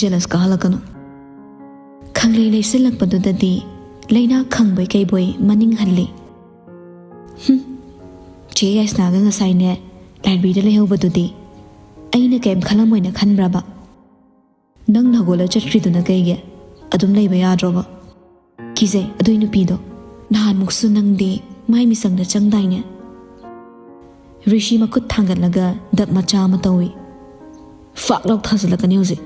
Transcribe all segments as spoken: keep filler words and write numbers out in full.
Jealous ꯀꯥꯍꯜꯂꯛꯀꯅꯨ꯫ ꯈꯪꯂꯩ ꯂꯩꯁꯤꯜꯂꯛꯄꯗꯨꯗꯗꯤ ꯂꯩꯅꯥ ꯈꯪꯕꯣꯏ ꯀꯩꯕꯣꯏ ꯃꯅꯤꯡ ꯍꯜꯂꯤ꯫ "ꯍꯨꯝ, ꯆꯦ ꯌꯥꯏꯁꯅꯥꯒ ꯉꯁꯥꯏꯅꯦ ꯂꯥꯏꯕ꯭ꯔꯦꯔꯤꯗ ꯂꯩꯍꯧꯕꯗꯨꯗꯤ ꯑꯩꯅ ꯀꯩꯝ ꯈꯜꯂꯝꯃꯣꯏꯅ ꯈꯟꯕ꯭ꯔꯕ? ꯅꯪ ꯍꯧꯒꯠꯂ ꯆꯠꯈ꯭ꯔꯤꯗꯨꯅ ꯀꯩꯒꯤ? ꯑꯗꯨꯝ ꯂꯩꯕ ꯌꯥꯗ꯭ꯔꯣꯕ? ꯀꯤꯖꯩ ꯑꯗꯨꯏ ꯅꯨꯄꯤꯗꯣ꯫ ꯅꯍꯥꯟꯃꯨꯛꯁꯨ ꯅꯪꯗꯤ ꯃꯥꯏ ꯃꯤꯆꯪꯗ ꯆꯪꯗꯥꯏꯅꯦ?" ꯔꯤꯁꯤ ꯃꯈꯨꯠ ꯊꯥꯡꯒꯠꯂꯒ ꯗꯞ ꯃꯆꯥ ꯑꯃ ꯇꯧꯏ꯫ "ꯐꯥꯛ ꯂꯥꯎ ꯊꯥꯖꯤꯜꯂꯛꯀꯅꯤ ꯍꯧꯖꯤꯛ꯫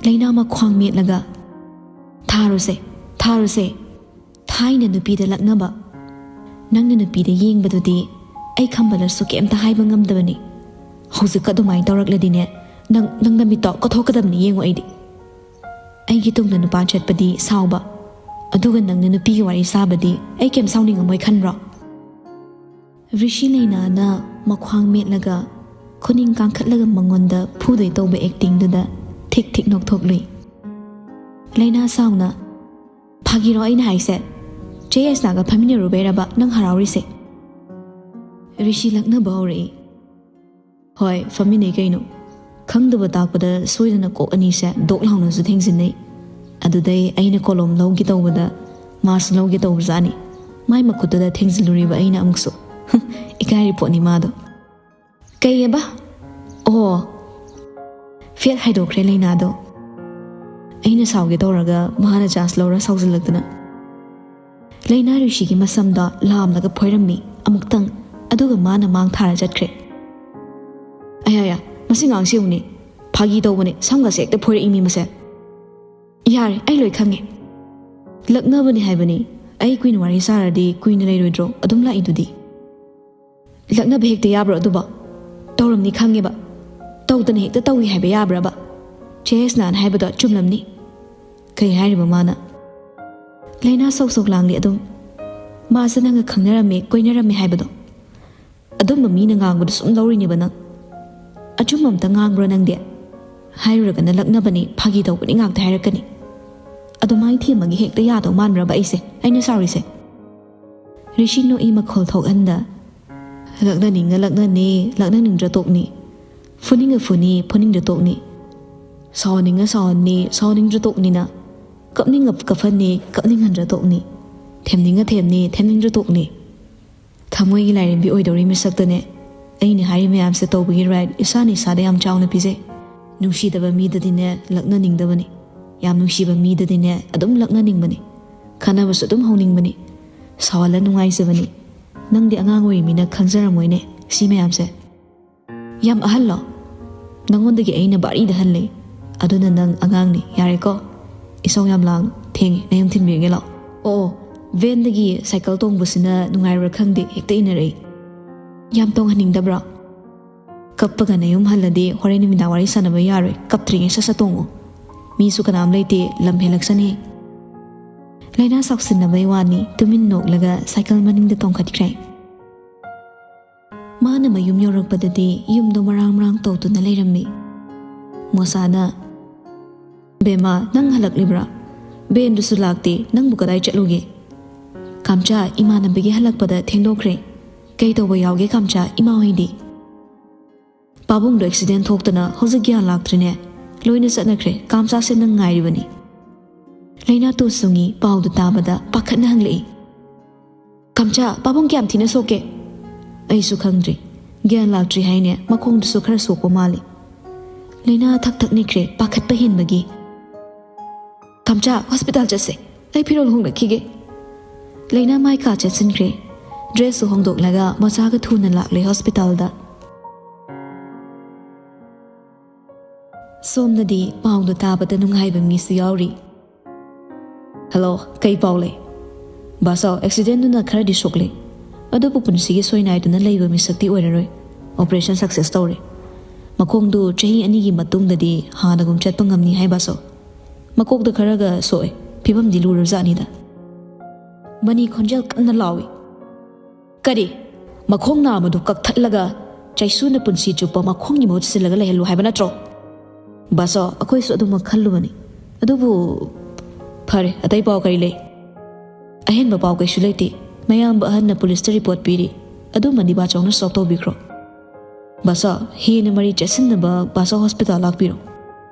ꯂꯩꯅꯥ ꯃꯈ꯭ꯋꯥꯡ ꯃꯦꯠꯂꯒ, ꯊꯥꯔꯨꯁꯦ, ꯊꯥꯔꯨꯁꯦ꯫ ꯊꯥꯏꯅ ꯅꯨꯄꯤꯗ ꯂꯛꯅꯕ, ꯅꯪꯅ ꯅꯨꯄꯤꯗ ꯌꯦꯡꯕꯗꯨꯗꯤ ꯑꯩ ꯈꯝꯕꯜꯂꯁꯨ ꯀꯩꯝꯇ ꯍꯥꯏꯕ ꯉꯝꯗꯕꯅꯤ꯫ ꯍꯧꯖꯤꯛꯀ ꯑꯗꯨꯃꯥꯏꯅ ꯇꯧꯔꯛꯂꯗꯤꯅꯦ, ꯅꯪ, ꯅꯪ ꯅꯃꯤꯠꯇꯣ ꯀꯠꯊꯣꯛꯀꯗꯕꯅꯤ, ꯌꯦꯡꯉꯣ ꯑꯩꯗꯤ꯫ ꯑꯩꯒꯤ ꯇꯨꯡꯗ ꯅꯨꯄꯥ ꯆꯠꯄꯗꯤ ꯁꯥꯎꯕ, ꯑꯗꯨꯒ ꯅꯪꯅ ꯅꯨꯄꯤꯒꯤ ꯋꯥꯔꯤ ꯁꯥꯕꯗꯤ ꯑꯩ ꯀꯩꯝ ꯁꯥꯎꯅꯤꯡꯉꯝꯃꯣꯏ ꯈꯟꯕ꯭ꯔꯣ?" ꯔꯤꯁꯤ ꯂꯩꯅꯥꯅ ꯃꯈ꯭ꯋꯥꯡ ꯃꯦꯠꯂꯒ ꯈꯨꯅꯤꯡ ꯀꯥꯡꯈꯠꯂꯒ ꯃꯉꯣꯟꯗ ꯐꯨꯗꯣꯏ ꯇꯧꯕ ꯑꯦꯛꯇꯤꯡꯗꯨꯗ ꯊꯤꯛ ꯊꯤꯛ ꯅꯣꯛꯊꯣꯛꯂꯨꯏ꯫ ꯂꯩꯅꯥ ꯁꯥꯎꯅ, "ꯐꯥꯒꯤꯔꯣ ꯑꯩꯅ ꯍꯥꯏꯁꯦ? ꯆꯦ ꯌꯥꯏꯁꯅꯥꯒ ꯐꯝꯃꯤꯟꯅꯔꯨꯕꯩꯔꯕ ꯅꯪ ꯍꯔꯥꯎꯔꯤꯁꯦ?" ꯔꯤꯁꯤ ꯂꯛꯅꯕ ꯍꯧꯔꯛꯏ꯫ "ꯍꯣꯏ, ꯐꯝꯃꯤꯟꯅꯩ ꯀꯩꯅꯣ꯫ ꯈꯪꯗꯕ ꯇꯥꯛꯄꯗ ꯁꯣꯏꯗꯅ ꯀꯣꯛ ꯑꯅꯤꯁꯦ ꯗꯣꯛ ꯂꯥꯎꯅꯁꯨ ꯊꯦꯡꯖꯤꯟꯅꯩ꯫ ꯑꯗꯨꯗꯩ ꯑꯩꯅ ꯀꯣꯂꯣꯝ ꯂꯧꯒꯦ ꯇꯧꯕꯗ ꯃꯥꯁꯨ ꯂꯧꯒꯦ ꯇꯧꯕꯖꯥꯠꯅꯤ꯫ ꯃꯥꯏ ꯃꯈꯨꯠꯇꯨꯗ ꯊꯦꯡꯖꯤꯜꯂꯨꯔꯤꯕ ꯑꯩꯅ ꯑꯃꯨꯛꯁꯨ꯫" ꯏꯀꯥꯏꯔꯤ ꯄꯣꯠꯅꯤ ꯃꯥꯗꯣ꯫ "ꯀꯩꯑꯕ? ꯑꯣ꯫" ꯐꯦꯠ ꯍꯥꯏꯗꯣꯛꯈ꯭ꯔꯦ ꯂꯩꯅꯥꯗꯣ꯫ ꯑꯩꯅ ꯁꯥꯎꯒꯦ ꯇꯧꯔꯒ ꯃꯥꯅ ꯆꯥꯟꯁ ꯂꯧꯔ ꯁꯥꯎꯖꯤꯜꯂꯛꯇꯅ꯫ ꯂꯩꯅꯥ ꯔꯤꯁꯤꯒꯤ ꯃꯁꯝꯗꯣ ꯂꯥꯝꯂꯒ ꯐꯣꯏꯔꯝꯃꯤ ꯑꯃꯨꯛꯇꯪ, ꯑꯗꯨꯒ ꯃꯥꯅ ꯃꯥꯡ ꯊꯥꯔ ꯆꯠꯈ꯭ꯔꯦ꯫ "ꯑꯌꯥ, ꯌꯥ, ꯃꯁꯤ ꯉꯥꯡꯁꯤ ꯌꯦꯡꯉꯨꯅꯦ꯫ ꯐꯥꯒꯤ ꯇꯧꯕꯅꯦ, ꯁꯝꯒꯁꯦ ꯍꯦꯛꯇ ꯐꯣꯏꯔꯛꯏ ꯃꯤ ꯃꯁꯦ꯫" "ꯌꯥꯔꯦ, ꯑꯩ ꯂꯣꯏ ꯈꯪꯉꯦ꯫ ꯂꯛꯅꯕꯅꯦ ꯍꯥꯏꯕꯅꯤ꯫ ꯑꯩ ꯀꯨꯏꯅ ꯋꯥꯔꯤ ꯁꯥꯔꯗꯤ ꯀꯨꯏꯅ ꯂꯩꯔꯣꯏꯗ꯭ꯔꯣ? ꯑꯗꯨꯝ ꯂꯥꯛꯏꯗꯨꯗꯤ꯫" "ꯂꯛꯅꯕ ꯍꯦꯛꯇ ꯌꯥꯕ꯭ꯔꯣ ꯑꯗꯨꯕꯣ? ꯇꯧꯔꯝꯅꯤ ꯈꯪꯉꯦꯕ꯫ ꯇꯧꯗꯅ ꯍꯦꯛꯇ ꯇꯧꯏ ꯍꯥꯏꯕ ꯌꯥꯕ꯭ꯔꯕ? ꯆꯦ ꯌꯥꯏꯁꯅꯥꯅ ꯍꯥꯏꯕꯗꯣ ꯆꯨꯝꯂꯝꯅꯤ꯫" "ꯀꯩ ꯍꯥꯏꯔꯤꯕ ꯃꯥꯅ?" "ꯂꯩꯅꯥ ꯁꯧ ꯁꯧ ꯂꯥꯡꯂꯤ ꯑꯗꯨꯝ꯫ ꯃꯥꯁꯦ ꯅꯪꯒ ꯈꯪꯅꯔꯝꯃꯦ, ꯀꯣꯏꯅꯔꯝꯃꯦ ꯍꯥꯏꯕꯗꯣ꯫ ꯑꯗꯨꯝꯕ ꯃꯤꯅ ꯉꯥꯡꯕꯗꯣ ꯁꯨꯝ ꯂꯧꯔꯤꯅꯦꯕ ꯅꯪ꯫ ꯑꯆꯨꯝꯕ ꯑꯝꯇ ꯉꯥꯡꯕ꯭ꯔꯣ ꯅꯪꯗꯤ? ꯍꯥꯏꯔꯨꯔꯒꯅ ꯂꯛꯅꯕꯅꯤ, ꯐꯥꯒꯤ ꯇꯧꯕꯅꯤ ꯉꯥꯛꯇ ꯍꯥꯏꯔꯛꯀꯅꯤ꯫ ꯑꯗꯨꯃꯥꯏꯅ ꯊꯦꯝꯃꯒ ꯍꯦꯛꯇ ꯌꯥꯗꯧ ꯃꯥꯟꯕ꯭ꯔꯕ ꯑꯩꯁꯦ, ꯑꯩꯅ ꯁꯥꯎꯔꯤꯁꯦ?" ꯔꯤꯁꯤ ꯅꯣꯛꯏ ꯃꯈꯣꯜ ꯊꯣꯛꯍꯟꯗ꯫ "ꯂꯛꯅꯅꯤꯡꯉ ꯂꯛꯅꯅꯤ, ꯂꯛꯅꯅꯤꯡꯗ꯭ꯔ ꯇꯣꯛꯅꯤ꯫ ꯐꯨꯅꯤꯡꯉ ꯐꯨꯅꯤ, ꯐꯨꯅꯤꯡꯗ꯭ꯔ ꯇꯣꯛꯅꯤ꯫ ꯁꯥꯎꯍꯟꯅꯤꯡꯉ ꯁꯥꯎꯍꯟꯅꯤ, ꯁꯥꯎꯍꯟꯅꯤꯡꯗ꯭ꯔ ꯇꯣꯛꯅꯤꯅ꯫ ꯀꯞꯅꯤꯡꯉ ꯀꯞꯍꯟꯅꯤ, ꯀꯞꯅꯤꯡꯍꯟꯗ꯭ꯔ ꯇꯣꯛꯅꯤ꯫ ꯊꯦꯝꯅꯤꯡꯉ ꯊꯦꯝꯅꯤ, ꯊꯦꯝꯅꯤꯡꯗ꯭ꯔ ꯇꯣꯛꯅꯤ꯫ ꯊꯃꯣꯏꯒꯤ ꯂꯥꯏꯔꯦꯝꯕꯤ ꯑꯣꯏꯗꯧꯔꯤ ꯃꯤꯁꯛꯇꯅꯦ꯫ ꯑꯩꯅ ꯍꯥꯏꯔꯤ ꯃꯌꯥꯝꯁꯦ ꯇꯧꯕꯒꯤ ꯔꯥꯏꯠ ꯏꯁꯥꯅ ꯏꯁꯥꯗ ꯌꯥꯝ ꯆꯥꯎꯅ ꯄꯤꯖꯩ꯫ ꯅꯨꯡꯁꯤꯗꯕ ꯃꯤꯗꯗꯤꯅꯦ ꯂꯛꯅꯅꯤꯡꯗꯕꯅꯤ꯫ ꯌꯥꯝ ꯅꯨꯡꯁꯤꯕ ꯃꯤꯗꯗꯤꯅꯦ ꯑꯗꯨꯝ ꯂꯛꯅꯅꯤꯡꯕꯅꯤ꯫ ꯈꯟꯅꯕꯁꯨ ꯑꯗꯨꯝ ꯍꯧꯅꯤꯡꯕꯅꯤ꯫ ꯁꯥꯎꯍꯜꯂ ꯅꯨꯡꯉꯥꯏꯖꯕꯅꯤ꯫ ꯅꯪꯗꯤ ꯑꯉꯥꯡ ꯑꯣꯏꯔꯤꯃꯤꯅ ꯈꯪꯖꯔꯝꯃꯣꯏꯅꯦ ꯁꯤ ꯃꯌꯥꯝꯁꯦ꯫ ꯌꯥꯝ ꯑꯍꯜꯂꯣ? ꯅꯪꯉꯣꯟꯗꯒꯤ ꯑꯩꯅ ꯕꯥꯔꯤꯗ ꯍꯜꯂꯦ꯫ ꯑꯗꯨꯅ ꯅꯪ ꯑꯉꯥꯡꯅꯤ, ꯌꯥꯔꯦꯀꯣ? ꯏꯁꯧ ꯌꯥꯝ ꯂꯥꯡ, ꯊꯦꯡꯉꯦ, ꯅꯌꯨꯝ ꯊꯤꯟꯕꯤꯔꯒꯦ ꯂꯥꯛꯑꯣ꯫ ꯑꯣ, ꯑꯣ, ꯚꯦꯟꯗꯒꯤ ꯁꯥꯏꯀꯜ ꯇꯣꯡꯕꯁꯤꯅ ꯅꯨꯡꯉꯥꯏꯕ꯭ꯔꯥ ꯈꯪꯗꯦ, ꯍꯦꯛꯇ ꯏꯟꯅꯔꯛꯏ꯫ ꯌꯥꯝ ꯇꯣꯡꯍꯟꯅꯤꯡꯗꯕ꯭ꯔꯣ? ꯀꯞꯄꯒ ꯅꯌꯨꯝ ꯍꯜꯂꯗꯤ ꯍꯣꯔꯦꯟ ꯅꯨꯃꯤꯗꯥꯡ ꯋꯥꯔꯤ ꯁꯥꯟꯅꯕ ꯌꯥꯔꯣꯏ, ꯀꯞꯇ꯭ꯔꯤꯉꯩ ꯁꯠ ꯁꯠ ꯇꯣꯡꯉꯣ꯫ ꯃꯤꯁꯨ ꯀꯅꯥꯝ ꯂꯩꯇꯦ, ꯂꯝ ꯍꯦꯜꯂꯛꯁꯅꯤ꯫ ꯂꯩꯅꯥ ꯆꯥꯎꯁꯤꯟꯅꯕꯩ ꯋꯥꯅꯤ, ꯇꯨꯃꯤꯟ ꯅꯣꯛꯂꯒ ꯁꯥꯏꯀꯜ ꯃꯅꯤꯡꯗ ꯇꯣꯡꯈꯠꯈ꯭ꯔꯦ꯫ ꯃꯥꯅ ꯃꯌꯨꯝ ꯌꯧꯔꯛꯄꯗꯗꯤ ꯌꯨꯝꯗꯣ ꯃꯔꯥꯡ ꯃꯔꯥꯡ ꯇꯧꯗꯨꯅ ꯂꯩꯔꯝꯃꯤ꯫ ꯃꯣꯁꯥꯅ, "ꯕꯦꯝꯃ, ꯅꯪ ꯍꯜꯂꯛꯂꯤꯕ꯭ꯔꯥ? ꯕꯦꯟꯗꯨꯁꯨ ꯂꯥꯛꯇꯦ, ꯅꯪꯕꯨ ꯀꯗꯥꯏ ꯆꯠꯂꯨꯒꯦ?" "ꯀꯥꯝꯆꯥ, ꯏꯃꯥꯟꯅꯕꯒꯤ ꯍꯜꯂꯛꯄꯗ ꯊꯦꯡꯗꯣꯛꯈ꯭ꯔꯦ꯫ ꯀꯩ ꯇꯧꯕ ꯌꯥꯎꯒꯦ ꯀꯥꯝꯆꯥ, ꯏꯃꯥ ꯍꯣꯏꯗꯤ?" "ꯄꯥꯕꯨꯡꯗꯣ ꯑꯦꯛꯁꯤꯗꯦꯟ ꯊꯣꯛꯇꯅ ꯍꯧꯖꯤꯛ ꯒ꯭ꯌꯥꯟ ꯂꯥꯛꯇ꯭ꯔꯤꯅꯦ꯫ ꯂꯣꯏꯅ ꯆꯠꯅꯈ꯭ꯔꯦ, ꯀꯥꯝꯆꯥꯁꯦ ꯅꯪ ꯉꯥꯏꯔꯤꯕꯅꯤ꯫" ꯂꯩꯅꯥ ꯇꯨ ꯁꯨꯡꯉꯤ ꯄꯥꯎꯗꯨ ꯇꯥꯕꯗ ꯄꯥꯈꯠꯅ ꯍꯪꯂꯛꯏ꯫ "ꯀꯥꯝꯆꯥ, ꯄꯥꯕꯨꯡ ꯀꯌꯥꯝ ꯊꯤꯅ ꯁꯣꯛꯀꯦ?" "ꯑꯩꯁꯨ ꯈꯪꯗ꯭ꯔꯤ꯫ ꯒ꯭ꯌꯥꯟ ꯂꯥꯛꯇ꯭ꯔꯤ ꯍꯥꯏꯅꯦ, ꯃꯈꯣꯡꯗꯨꯁꯨ ꯈꯔ ꯁꯣꯛꯄ ꯃꯥꯜꯂꯤ꯫" ꯂꯩꯅꯥ ꯊꯛ ꯊꯛ ꯅꯤꯛꯈ꯭ꯔꯦ, ꯄꯥꯈꯠꯄ ꯍꯦꯟꯕꯒꯤ꯫ "ꯀꯥꯝꯆꯥ, ꯍꯣꯁꯄꯤꯇꯥꯜ ꯆꯠꯁꯦ꯫ ꯑꯩ ꯐꯤꯔꯣꯜ ꯍꯣꯡꯂꯛꯈꯤꯒꯦ꯫" ꯂꯩꯅꯥ ꯃꯥꯏ ꯀꯥ ꯆꯠꯁꯤꯟꯈ꯭ꯔꯦ꯫ ꯗ꯭ꯔꯦꯁꯁꯨ ꯍꯣꯡꯗꯣꯛꯂꯒ ꯃꯆꯥꯒ ꯊꯨꯅ ꯂꯥꯛꯂꯦ ꯍꯣꯁꯄꯤꯇꯥꯜꯗ꯫ ꯁꯣꯝꯗꯗꯤ ꯄꯥꯎꯗꯨ ꯇꯥꯕꯗ ꯅꯨꯡꯉꯥꯏꯕ ꯃꯤꯁꯨ ꯌꯥꯎꯔꯤ꯫ "ꯍꯜꯂꯣ, ꯀꯩ ꯄꯥꯎ ꯂꯩ?" "ꯕꯥꯁꯥꯎ, ꯑꯦꯛꯁꯤꯗꯦꯟꯗꯨꯅ ꯈꯔꯗꯤ ꯁꯣꯛꯂꯦ, ꯑꯗꯨꯕꯨ ꯄꯨꯟꯁꯤꯒꯤ ꯁꯣꯏꯅꯥꯏꯗꯨꯅ ꯂꯩꯕ ꯃꯤꯁꯛꯇꯤ ꯑꯣꯏꯔꯔꯣꯏ꯫ ꯑꯣꯄꯔꯦꯁꯟ ꯁꯛꯁꯦꯁ ꯇꯧꯔꯦ꯫ ꯃꯈꯣꯡꯗꯨ ꯆꯍꯤ ꯑꯅꯤꯒꯤ ꯃꯇꯨꯡꯗꯗꯤ ꯍꯥꯟꯅꯒꯨꯝ ꯆꯠꯄ ꯉꯝꯅꯤ ꯍꯥꯏ ꯕꯥꯁꯥꯎ꯫ ꯃꯀꯣꯛꯇ ꯈꯔꯒ ꯁꯣꯛꯑꯦ, ꯐꯤꯕꯝꯗꯤ ꯂꯨꯔꯕꯖꯥꯠꯅꯤꯗ꯫" ꯃꯅꯤ ꯈꯣꯟꯖꯦꯜ ꯀꯟꯅ ꯂꯥꯎꯏ꯫ "ꯀꯔꯤ? ꯃꯈꯣꯡ ꯅꯥꯝꯃꯗꯨ ꯀꯛꯊꯠꯂꯒ ꯆꯩꯁꯨꯅ ꯄꯨꯟꯁꯤ ꯆꯨꯞꯄ ꯃꯈꯣꯡꯒꯤ ꯃꯍꯨꯠ ꯁꯤꯜꯂꯒ ꯂꯩꯍꯜꯂꯨ ꯍꯥꯏꯕ ꯅꯠꯇ꯭ꯔꯣ?" "ꯕꯥꯁꯣ, ꯑꯩꯈꯣꯏꯁꯨ ꯑꯗꯨꯃꯛ ꯈꯜꯂꯨꯕꯅꯤ꯫ ꯑꯗꯨꯕꯨ ꯐꯔꯦ, ꯑꯇꯩ ꯄꯥꯎ ꯀꯔꯤ ꯂꯩ?" "ꯑꯍꯦꯟꯕ ꯄꯥꯎ ꯀꯩꯁꯨ ꯂꯩꯇꯦ꯫ ꯃꯌꯥꯝꯕ ꯑꯍꯟꯅ ꯄꯨꯂꯤꯁꯇ ꯔꯤꯄꯣꯔꯠ ꯄꯤꯔꯤ꯫ ꯑꯗꯨꯃꯗꯤ ꯕꯥꯆꯧꯅ ꯁꯣꯜꯕ ꯇꯧꯕꯤꯈ꯭ꯔꯣ꯫ ꯕꯥꯁꯣ, ꯍꯦꯟꯅ ꯃꯔꯤ ꯆꯠꯁꯤꯟꯅꯕ ꯕꯥꯁꯣ ꯍꯣꯁꯄꯤꯇꯥꯜ ꯂꯥꯛꯄꯤꯔꯣ꯫"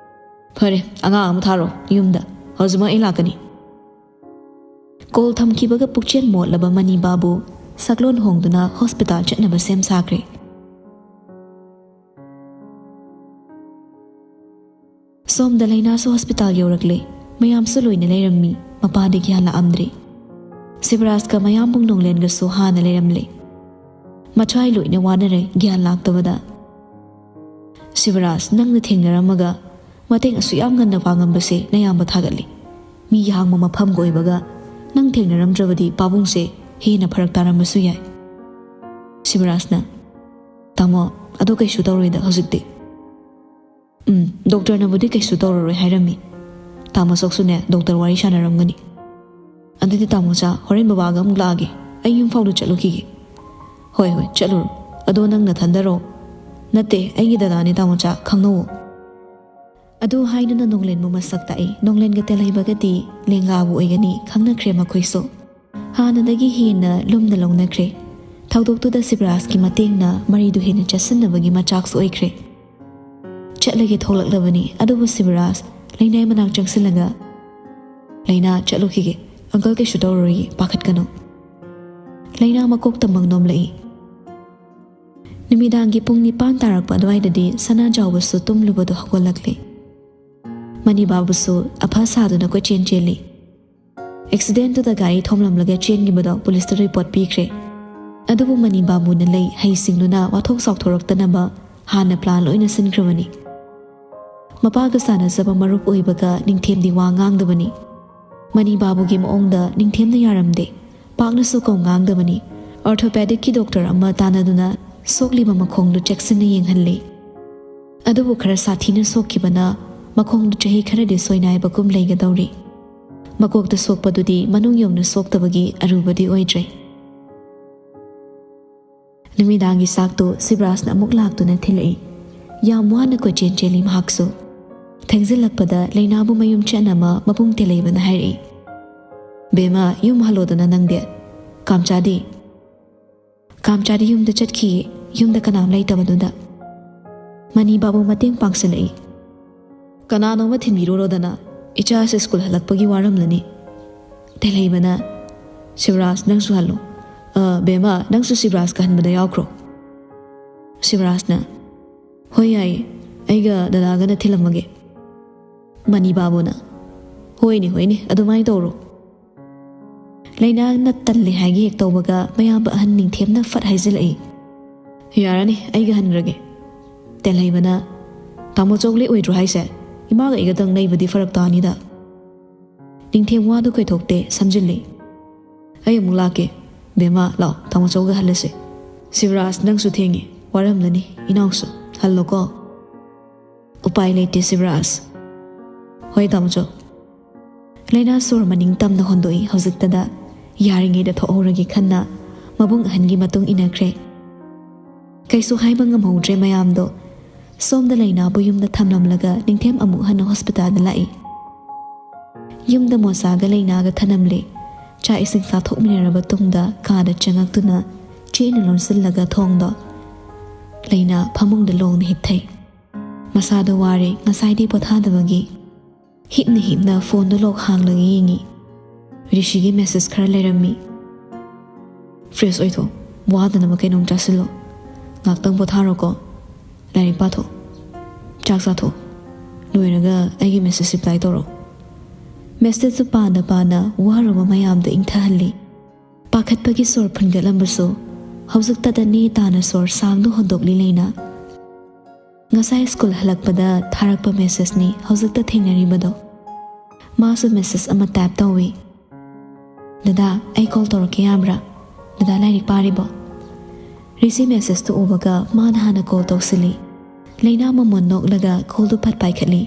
ꯐꯔꯦ, ꯑꯉꯥꯡ ꯑꯃ ꯊꯥꯔꯣ ꯌꯨꯝꯗ, ꯍꯧꯖꯤꯛꯃꯛ ꯑꯩ ꯂꯥꯛꯀꯅꯤ꯫ ꯀꯣꯜ ꯊꯝꯈꯤꯕꯒ ꯄꯨꯛꯆꯦꯜ ꯃꯣꯠꯂꯕ ꯃꯅꯤ ꯕꯥꯕꯨ ꯁꯛꯂꯣꯟ ꯍꯣꯡꯗꯨꯅ ꯍꯣꯁꯄꯤꯇꯥꯜ ꯆꯠꯅꯕ ꯁꯦꯝ ꯁꯥꯈ꯭ꯔꯦ꯫ ꯁꯣꯝꯗ ꯂꯩꯅꯥꯁꯨ ꯍꯣꯁꯄꯤꯇꯥꯜ ꯌꯧꯔꯛꯂꯦ꯫ ꯃꯌꯥꯝꯁꯨ ꯂꯣꯏꯅ ꯂꯩꯔꯝꯃꯤ꯫ ꯃꯄꯥꯗꯤ ꯒ꯭ꯌꯥꯟ ꯂꯥꯛꯑꯝꯗ꯭ꯔꯦ꯫ ꯁꯤꯕꯔꯥꯖꯀ ꯃꯌꯥꯝꯕꯨꯡ ꯅꯣꯡꯂꯦꯟꯒꯁꯨ ꯍꯥꯟꯅ ꯂꯩꯔꯝꯂꯦ꯫ ꯃꯊ꯭ꯋꯥꯏ ꯂꯣꯏꯅ ꯋꯥꯅꯔꯦ ꯒ꯭ꯌꯥꯟ ꯂꯥꯛꯇꯕꯗ꯫ "ꯁꯤꯕꯔꯥꯖ, ꯅꯪꯅ ꯊꯦꯡꯅꯔꯝꯃꯒ ꯃꯇꯦꯡ ꯑꯁꯨꯛ ꯌꯥꯝ ꯉꯟꯅ ꯄꯥꯡꯉꯝꯕꯁꯦ ꯅꯌꯥꯝꯕ ꯊꯥꯒꯠꯂꯤ꯫ ꯃꯤ ꯍꯥꯡꯕ ꯃꯐꯝꯒ ꯑꯣꯏꯕꯒ ꯅꯪ ꯊꯦꯡꯅꯔꯝꯗ꯭ꯔꯕꯗꯤ ꯄꯥꯕꯨꯡꯁꯦ ꯍꯦꯟꯅ ꯐꯔꯛ ꯇꯥꯔꯝꯕꯁꯨ ꯌꯥꯏ꯫" ꯁꯤꯕꯔꯥꯖꯅ, "ꯇꯥꯃꯣ, ꯑꯗꯣ ꯀꯩꯁꯨ ꯇꯧꯔꯣꯏꯗ ꯍꯧꯖꯤꯛꯇꯤ꯫" "ꯎꯝ, ꯗꯣꯛꯇꯔꯅꯕꯨꯗꯤ ꯀꯩꯁꯨ ꯇꯧꯔꯔꯣꯏ ꯍꯥꯏꯔꯝꯃꯤ꯫ ꯇꯥꯃꯣ ꯁꯣꯛꯁꯨꯅꯦ ꯗꯣꯛꯇꯔ ꯋꯥꯔꯤ ꯁꯥꯟꯅꯔꯝꯒꯅꯤ꯫ ꯑꯗꯨꯗꯤ ꯇꯥꯃꯣꯆꯥ, ꯍꯣꯔꯦꯟ ꯕꯕꯥꯒ ꯑꯃꯨꯛ ꯂꯥꯛꯑꯒꯦ꯫ ꯑꯩ ꯌꯨꯝ ꯐꯥꯎꯗ ꯆꯠꯂꯨꯈꯤꯒꯦ꯫" "ꯍꯣꯏ, ꯍꯣꯏ, ꯆꯠꯂꯨꯔꯣ꯫ ꯑꯗꯣ ꯅꯪ ꯅꯊꯟꯗꯔꯣ?" "ꯅꯠꯇꯦ, ꯑꯩꯒꯤ ꯗꯗꯥꯅꯦ ꯇꯥꯃꯣꯆꯥ, ꯈꯪꯅꯧꯋꯣ꯫" ꯑꯗꯨ ꯍꯥꯏꯗꯨꯅ ꯅꯣꯡꯂꯦꯟꯕꯨ ꯃꯁꯛ ꯇꯥꯛꯏ꯫ ꯅꯣꯡꯂꯦꯟꯒ ꯇꯦꯜꯍꯩꯕꯒꯗꯤ ꯂꯦꯡꯒꯥꯕꯨ ꯑꯣꯏꯒꯅꯤ, ꯈꯪꯅꯈ꯭ꯔꯦ ꯃꯈꯣꯏꯁꯨ꯫ ꯍꯥꯟꯅꯗꯒꯤ ꯍꯦꯟꯅ ꯂꯨꯝꯅ ꯂꯧꯅꯈ꯭ꯔꯦ꯫ ꯊꯧꯗꯣꯛꯇꯨꯗ ꯁꯤꯕꯔꯥꯖꯀꯤ ꯃꯇꯦꯡꯅ ꯃꯔꯤꯗꯨ ꯍꯦꯟꯅ ꯆꯦꯠꯁꯤꯟꯅꯕꯒꯤ ꯃꯆꯥꯛꯁꯨ ꯑꯣꯏꯈ꯭ꯔꯦ꯫ ꯆꯠꯂꯒꯦ ꯊꯣꯛꯂꯛꯂꯕꯅꯤ, ꯑꯗꯨꯕꯨ ꯁꯤꯕꯔꯥꯖ ꯂꯩꯅꯥꯏ ꯃꯅꯥꯛ ꯆꯪꯁꯤꯜꯂꯒ, "ꯂꯩꯅꯥ, ꯆꯠꯂꯨꯈꯤꯒꯦ꯫ ꯑꯪꯀꯜ ꯀꯩꯁꯨ ꯇꯧꯔꯔꯣꯏꯌꯦ, ꯄꯥꯈꯠꯀꯅꯨ꯫" ꯂꯩꯅꯥ ꯃꯀꯣꯛ ꯇꯝꯕ ꯅꯣꯝꯂꯛꯏ꯫ ꯅꯨꯃꯤꯗꯥꯡꯒꯤ ꯄꯨꯡ ꯅꯤꯄꯥꯟ ꯇꯥꯔꯛꯄ ꯑꯗꯨꯋꯥꯏꯗꯗꯤ ꯁꯅꯥꯖꯥꯎꯕꯁꯨ ꯇꯨꯝꯂꯨꯕꯗꯨ ꯍꯧꯒꯠꯂꯛꯂꯦ꯫ ꯃꯅꯤꯕꯥꯕꯨꯁꯨ ꯑꯐ ꯁꯥꯗꯨꯅ ꯀꯣꯏꯆꯦꯟ ꯆꯦꯜꯂꯤ꯫ ꯑꯦꯛꯁꯤꯗꯦꯟꯗꯨꯗ ꯒꯥꯔꯤ ꯊꯣꯝꯂꯝꯂꯒ ꯆꯦꯟꯈꯤꯕꯗꯣ ꯄꯨꯂꯤꯁꯇ ꯔꯤꯄꯣꯔꯠ ꯄꯤꯈ꯭ꯔꯦ꯫ ꯑꯗꯨꯕꯨ ꯃꯅꯤꯕꯥꯕꯨꯅ ꯂꯩ ꯍꯩꯁꯤꯡꯗꯨꯅ ꯋꯥꯊꯣꯛ ꯆꯥꯎꯊꯣꯔꯛꯇꯅꯕ ꯍꯥꯟꯅ ꯄ꯭ꯂꯥꯟ ꯂꯣꯏꯅ ꯁꯤꯟꯈ꯭ꯔꯕꯅꯤ꯫ ꯃꯄꯥꯒ ꯆꯥꯟꯅꯖꯕ ꯃꯔꯨꯞ ꯑꯣꯏꯕꯒ ꯅꯤꯡꯊꯦꯝꯗꯤ ꯋꯥ ꯉꯥꯡꯗꯕꯅꯤ꯫ ꯃꯅꯤꯕꯥꯕꯨꯒꯤ ꯃꯑꯣꯡꯗ ꯅꯤꯡꯊꯦꯝꯅ ꯌꯥꯔꯝꯗꯦ꯫ ꯄꯥꯛꯅꯁꯨ ꯀꯧ ꯉꯥꯡꯗꯕꯅꯤ꯫ ꯑꯣꯔꯊꯣꯄꯦꯗꯤꯛꯀꯤ ꯗꯣꯛꯇꯔ ꯑꯃ ꯇꯥꯟꯅꯗꯨꯅ ꯁꯣꯛꯂꯤꯕ ꯃꯈꯣꯡꯗꯨ ꯆꯦꯛꯁꯤꯟꯅ ꯌꯦꯡꯍꯜꯂꯤ꯫ ꯑꯗꯨꯕꯨ ꯈꯔ ꯁꯥꯊꯤꯅ ꯁꯣꯛꯈꯤꯕꯅ ꯃꯈꯣꯡꯗꯨ ꯆꯍꯤ ꯈꯔꯗꯤ ꯁꯣꯏꯅꯥꯏꯕꯒꯨꯝ ꯂꯩꯒꯗꯧꯔꯤ꯫ ꯃꯀꯣꯛꯇ ꯁꯣꯛꯄꯗꯨꯗꯤ ꯃꯅꯨꯡ ꯌꯧꯅ ꯁꯣꯛꯇꯕꯒꯤ ꯑꯔꯨꯕꯗꯤ ꯑꯣꯏꯗ꯭ꯔꯦ꯫ ꯅꯨꯃꯤꯗꯥꯡꯒꯤ ꯆꯥꯛꯇꯨ ꯁꯤꯕꯔꯥꯖꯅ ꯑꯃꯨꯛ ꯂꯥꯛꯇꯨꯅ ꯊꯤꯜꯂꯛꯏ꯫ ꯌꯥꯝ ꯋꯥꯅ ꯀꯣꯏꯆꯦꯟ ꯆꯦꯜꯂꯤ ꯃꯍꯥꯛꯁꯨ꯫ ꯊꯦꯡꯖꯤꯜꯂꯛꯄꯗ ꯂꯩꯅꯥꯕꯨ ꯃꯌꯨꯝ ꯆꯠꯅꯕ ꯃꯕꯨꯡ ꯇꯦꯂꯩꯕꯅ ꯍꯥꯏꯔꯛꯏ, "ꯕꯦꯝꯃ, ꯌꯨꯝ ꯍꯜꯂꯣꯗꯅ ꯅꯪꯗꯤ꯫ ꯀꯥꯝꯆꯥꯗꯤ?" "ꯀꯥꯝꯆꯥꯗꯤ ꯌꯨꯝꯗ ꯆꯠꯈꯤꯌꯦ, ꯌꯨꯝꯗ ꯀꯅꯥꯝ ꯂꯩꯇꯕꯗꯨꯗ꯫" ꯃꯅꯤ ꯕꯥꯕꯨ ꯃꯇꯦꯡ ꯄꯥꯡꯁꯤꯜꯂꯛꯏ꯫ "ꯀꯅꯥꯅꯣꯝꯃ ꯊꯤꯟꯕꯤꯔꯨꯔꯣꯗꯅ, ꯏꯆꯥꯁꯦ ꯁ꯭ꯀꯨꯜ ꯍꯜꯂꯛꯄꯒꯤ ꯋꯥꯔꯝꯂꯅꯤ꯫" ꯇꯦꯜꯍꯩꯕꯅ, "ꯁꯤꯕꯔꯥꯖ, ꯅꯪꯁꯨ ꯍꯜꯂꯣ꯫ ꯑ, ꯕꯦꯝꯃ, ꯅꯪꯁꯨ ꯁꯤꯕꯔꯥꯖꯀ ꯍꯟꯕꯗ ꯌꯥꯎꯈ꯭ꯔꯣ꯫" ꯁꯤꯕꯔꯥꯖꯅ, "ꯍꯣꯏ, ꯌꯥꯏꯌꯦ, ꯑꯩꯒ ꯗꯗꯥꯒꯅ ꯊꯤꯜꯂꯝꯃꯒꯦ꯫" ꯃꯅꯤ ꯕꯥꯕꯨꯅ, "ꯍꯣꯏꯅꯦ, ꯍꯣꯏꯅꯦ, ꯑꯗꯨꯃꯥꯏꯅ ꯇꯧꯔꯣ꯫" ꯂꯩꯅꯥꯅ ꯇꯜꯂꯦ ꯍꯥꯏꯒꯦ ꯍꯦꯛ ꯇꯧꯕꯒ ꯃꯌꯥꯝꯕ ꯑꯍꯟ ꯅꯤꯡꯊꯦꯝꯅ ꯐꯠ ꯍꯥꯏꯖꯤꯜꯂꯛꯏ, "ꯌꯥꯔꯅꯤ, ꯑꯩꯒ ꯍꯟꯈ꯭ꯔꯒꯦ꯫" ꯇꯦꯜꯍꯩꯕꯅ, "ꯇꯥꯃꯣ ꯆꯧ ꯂꯦꯛꯑꯣꯏꯗ꯭ꯔꯣ ꯍꯥꯏꯁꯦ? ꯏꯃꯥꯒ ꯑꯩꯒꯗꯪ ꯂꯩꯕꯗꯤ ꯐꯔꯛ ꯇꯥꯅꯤꯗ꯫" ꯅꯤꯡꯊꯦꯝ ꯋꯥꯗꯨ ꯀꯣꯏꯊꯣꯛꯇꯦ, ꯁꯝꯖꯤꯜꯂꯤ꯫ "ꯑꯩ ꯑꯃꯨꯛ ꯂꯥꯛꯀꯦ꯫ ꯕꯦꯝꯃ, ꯂꯥꯛꯑꯣ, ꯇꯥꯃꯣ ꯆꯧꯒ ꯍꯜꯂꯁꯤ꯫" "ꯁꯤꯕꯔꯥꯖ, ꯅꯪꯁꯨ ꯊꯦꯡꯉꯦ, ꯋꯥꯔꯝꯂꯅꯤ꯫ ꯏꯅꯥꯎꯁꯨ ꯍꯜꯂꯣꯀꯣ꯫" "ꯎꯄꯥꯏ ꯂꯩꯇꯦ ꯁꯤꯕꯔꯥꯖ꯫" "ꯍꯣꯏ ꯇꯥꯃꯣꯆꯧ꯫" ꯂꯩꯅꯥ ꯁꯣꯔ ꯃꯅꯤꯡ ꯇꯝꯅ ꯍꯣꯟꯗꯣꯛꯏ ꯍꯧꯖꯤꯛꯇꯗ꯫ ꯌꯥꯔꯤꯉꯩꯗ ꯊꯣꯛꯍꯧꯔꯒꯦ ꯈꯟꯅ ꯃꯕꯨꯡ ꯑꯍꯟꯒꯤ ꯃꯇꯨꯡ ꯏꯟꯅꯈ꯭ꯔꯦ꯫ ꯀꯩꯁꯨ ꯍꯥꯏꯕ ꯉꯝꯍꯧꯗ꯭ꯔꯦ ꯃꯌꯥꯝꯗꯣ꯫ ꯁꯣꯝꯗ ꯂꯩꯅꯥꯕꯨ ꯌꯨꯝꯗ ꯊꯝꯂꯝꯂꯒ ꯅꯤꯡꯊꯦꯝ ꯑꯃꯨꯛ ꯍꯟꯅ ꯍꯣꯁꯄꯤꯇꯥꯜꯗ ꯂꯥꯛꯏ꯫ ꯌꯨꯝꯗ ꯃꯣꯁꯥꯒ ꯂꯩꯅꯥꯒ ꯊꯅꯝꯂꯦ꯫ ꯆꯥꯛ ꯏꯁꯤꯡ ꯆꯥꯊꯣꯛꯃꯤꯟꯅꯔꯕ ꯇꯨꯡꯗ ꯀꯥꯗ ꯆꯪꯉꯛꯇꯨꯅ ꯆꯦꯠꯅ ꯂꯣꯟꯁꯤꯜꯂꯒ ꯊꯣꯡꯗꯣ ꯂꯩꯅꯥ ꯐꯃꯨꯡꯗ ꯂꯣꯡꯅ ꯍꯤꯞꯊꯩ꯫ ꯃꯁꯥꯗꯣ ꯋꯥꯔꯦ ꯉꯁꯥꯏꯗꯤ ꯄꯣꯊꯥꯗꯕꯒꯤ꯫ ꯍꯤꯞꯅ ꯍꯤꯞꯅ ꯐꯣꯟꯗꯣ ꯂꯣꯛ ꯍꯥꯡꯂꯒ ꯌꯦꯡꯉꯤ꯫ ꯔꯤꯁꯤꯒꯤ ꯃꯦꯁꯦꯖ ꯈꯔ ꯂꯩꯔꯝꯃꯤ꯫ "ꯐ꯭ꯔꯦꯁ ꯑꯣꯏꯊꯣꯛ, ꯋꯥꯗꯅꯕ ꯀꯩꯅꯣꯝ ꯆꯥꯁꯤꯜꯂꯣ, ꯉꯥꯛꯇꯪ ꯄꯣꯊꯥꯔꯣꯀꯣ, ꯂꯥꯏꯔꯤꯛ ꯄꯥꯊꯣꯛ, ꯆꯥꯛ ꯆꯥꯊꯣꯛ, ꯂꯣꯏꯔꯒ ꯑꯩꯒꯤ ꯃꯦꯁꯦꯖ ꯔꯤꯄ꯭ꯂꯥꯏ ꯇꯧꯔꯣ꯫" ꯃꯦꯁꯦꯖꯇꯨ ꯄꯥꯅ ꯄꯥꯅ ꯋꯥꯔꯨꯕ ꯃꯌꯥꯝꯗꯨ ꯏꯪꯊꯍꯜꯂꯤ꯫ ꯄꯥꯈꯠꯄꯒꯤ ꯁꯣꯔ ꯐꯨꯟꯒꯠꯂꯝꯕꯁꯨ ꯍꯧꯖꯤꯛꯇꯗ ꯅꯦ ꯇꯥꯅ ꯁꯣꯔ ꯁꯥꯡꯅ ꯍꯣꯟꯗꯣꯛꯂꯤ ꯂꯩꯅꯥ꯫ ꯉꯁꯥꯏ ꯁ꯭ꯀꯨꯜ ꯍꯜꯂꯛꯄꯗ ꯊꯥꯔꯛꯄ ꯃꯦꯁꯦꯖꯅꯤ ꯍꯧꯖꯤꯛꯇ ꯊꯦꯡꯅꯔꯤꯕꯗꯣ꯫ ꯃꯥꯁꯨ ꯃꯦꯁꯦꯖ ꯑꯃ ꯇꯥꯏꯞ ꯇꯧꯏ꯫ "ꯗꯗꯥ, ꯑꯩ ꯀꯣꯜ ꯇꯧꯔꯛꯀꯦ ꯌꯥꯕ꯭ꯔꯥ? ꯗꯗꯥ ꯂꯥꯏꯔꯤꯛ ꯄꯥꯔꯤꯕꯣ?" ꯔꯤꯁꯤ ꯃꯦꯁꯦꯖꯇꯨ ꯎꯕꯒ ꯃꯥꯅ ꯍꯥꯟꯅ ꯀꯣꯜ ꯇꯧꯁꯤꯜꯂꯤ꯫ ꯂꯩꯅꯥ ꯃꯃꯣꯟ ꯅꯣꯛꯂꯒ ꯀꯣꯜꯗꯨ ꯐꯠ ꯄꯥꯏꯈꯠꯂꯤ꯫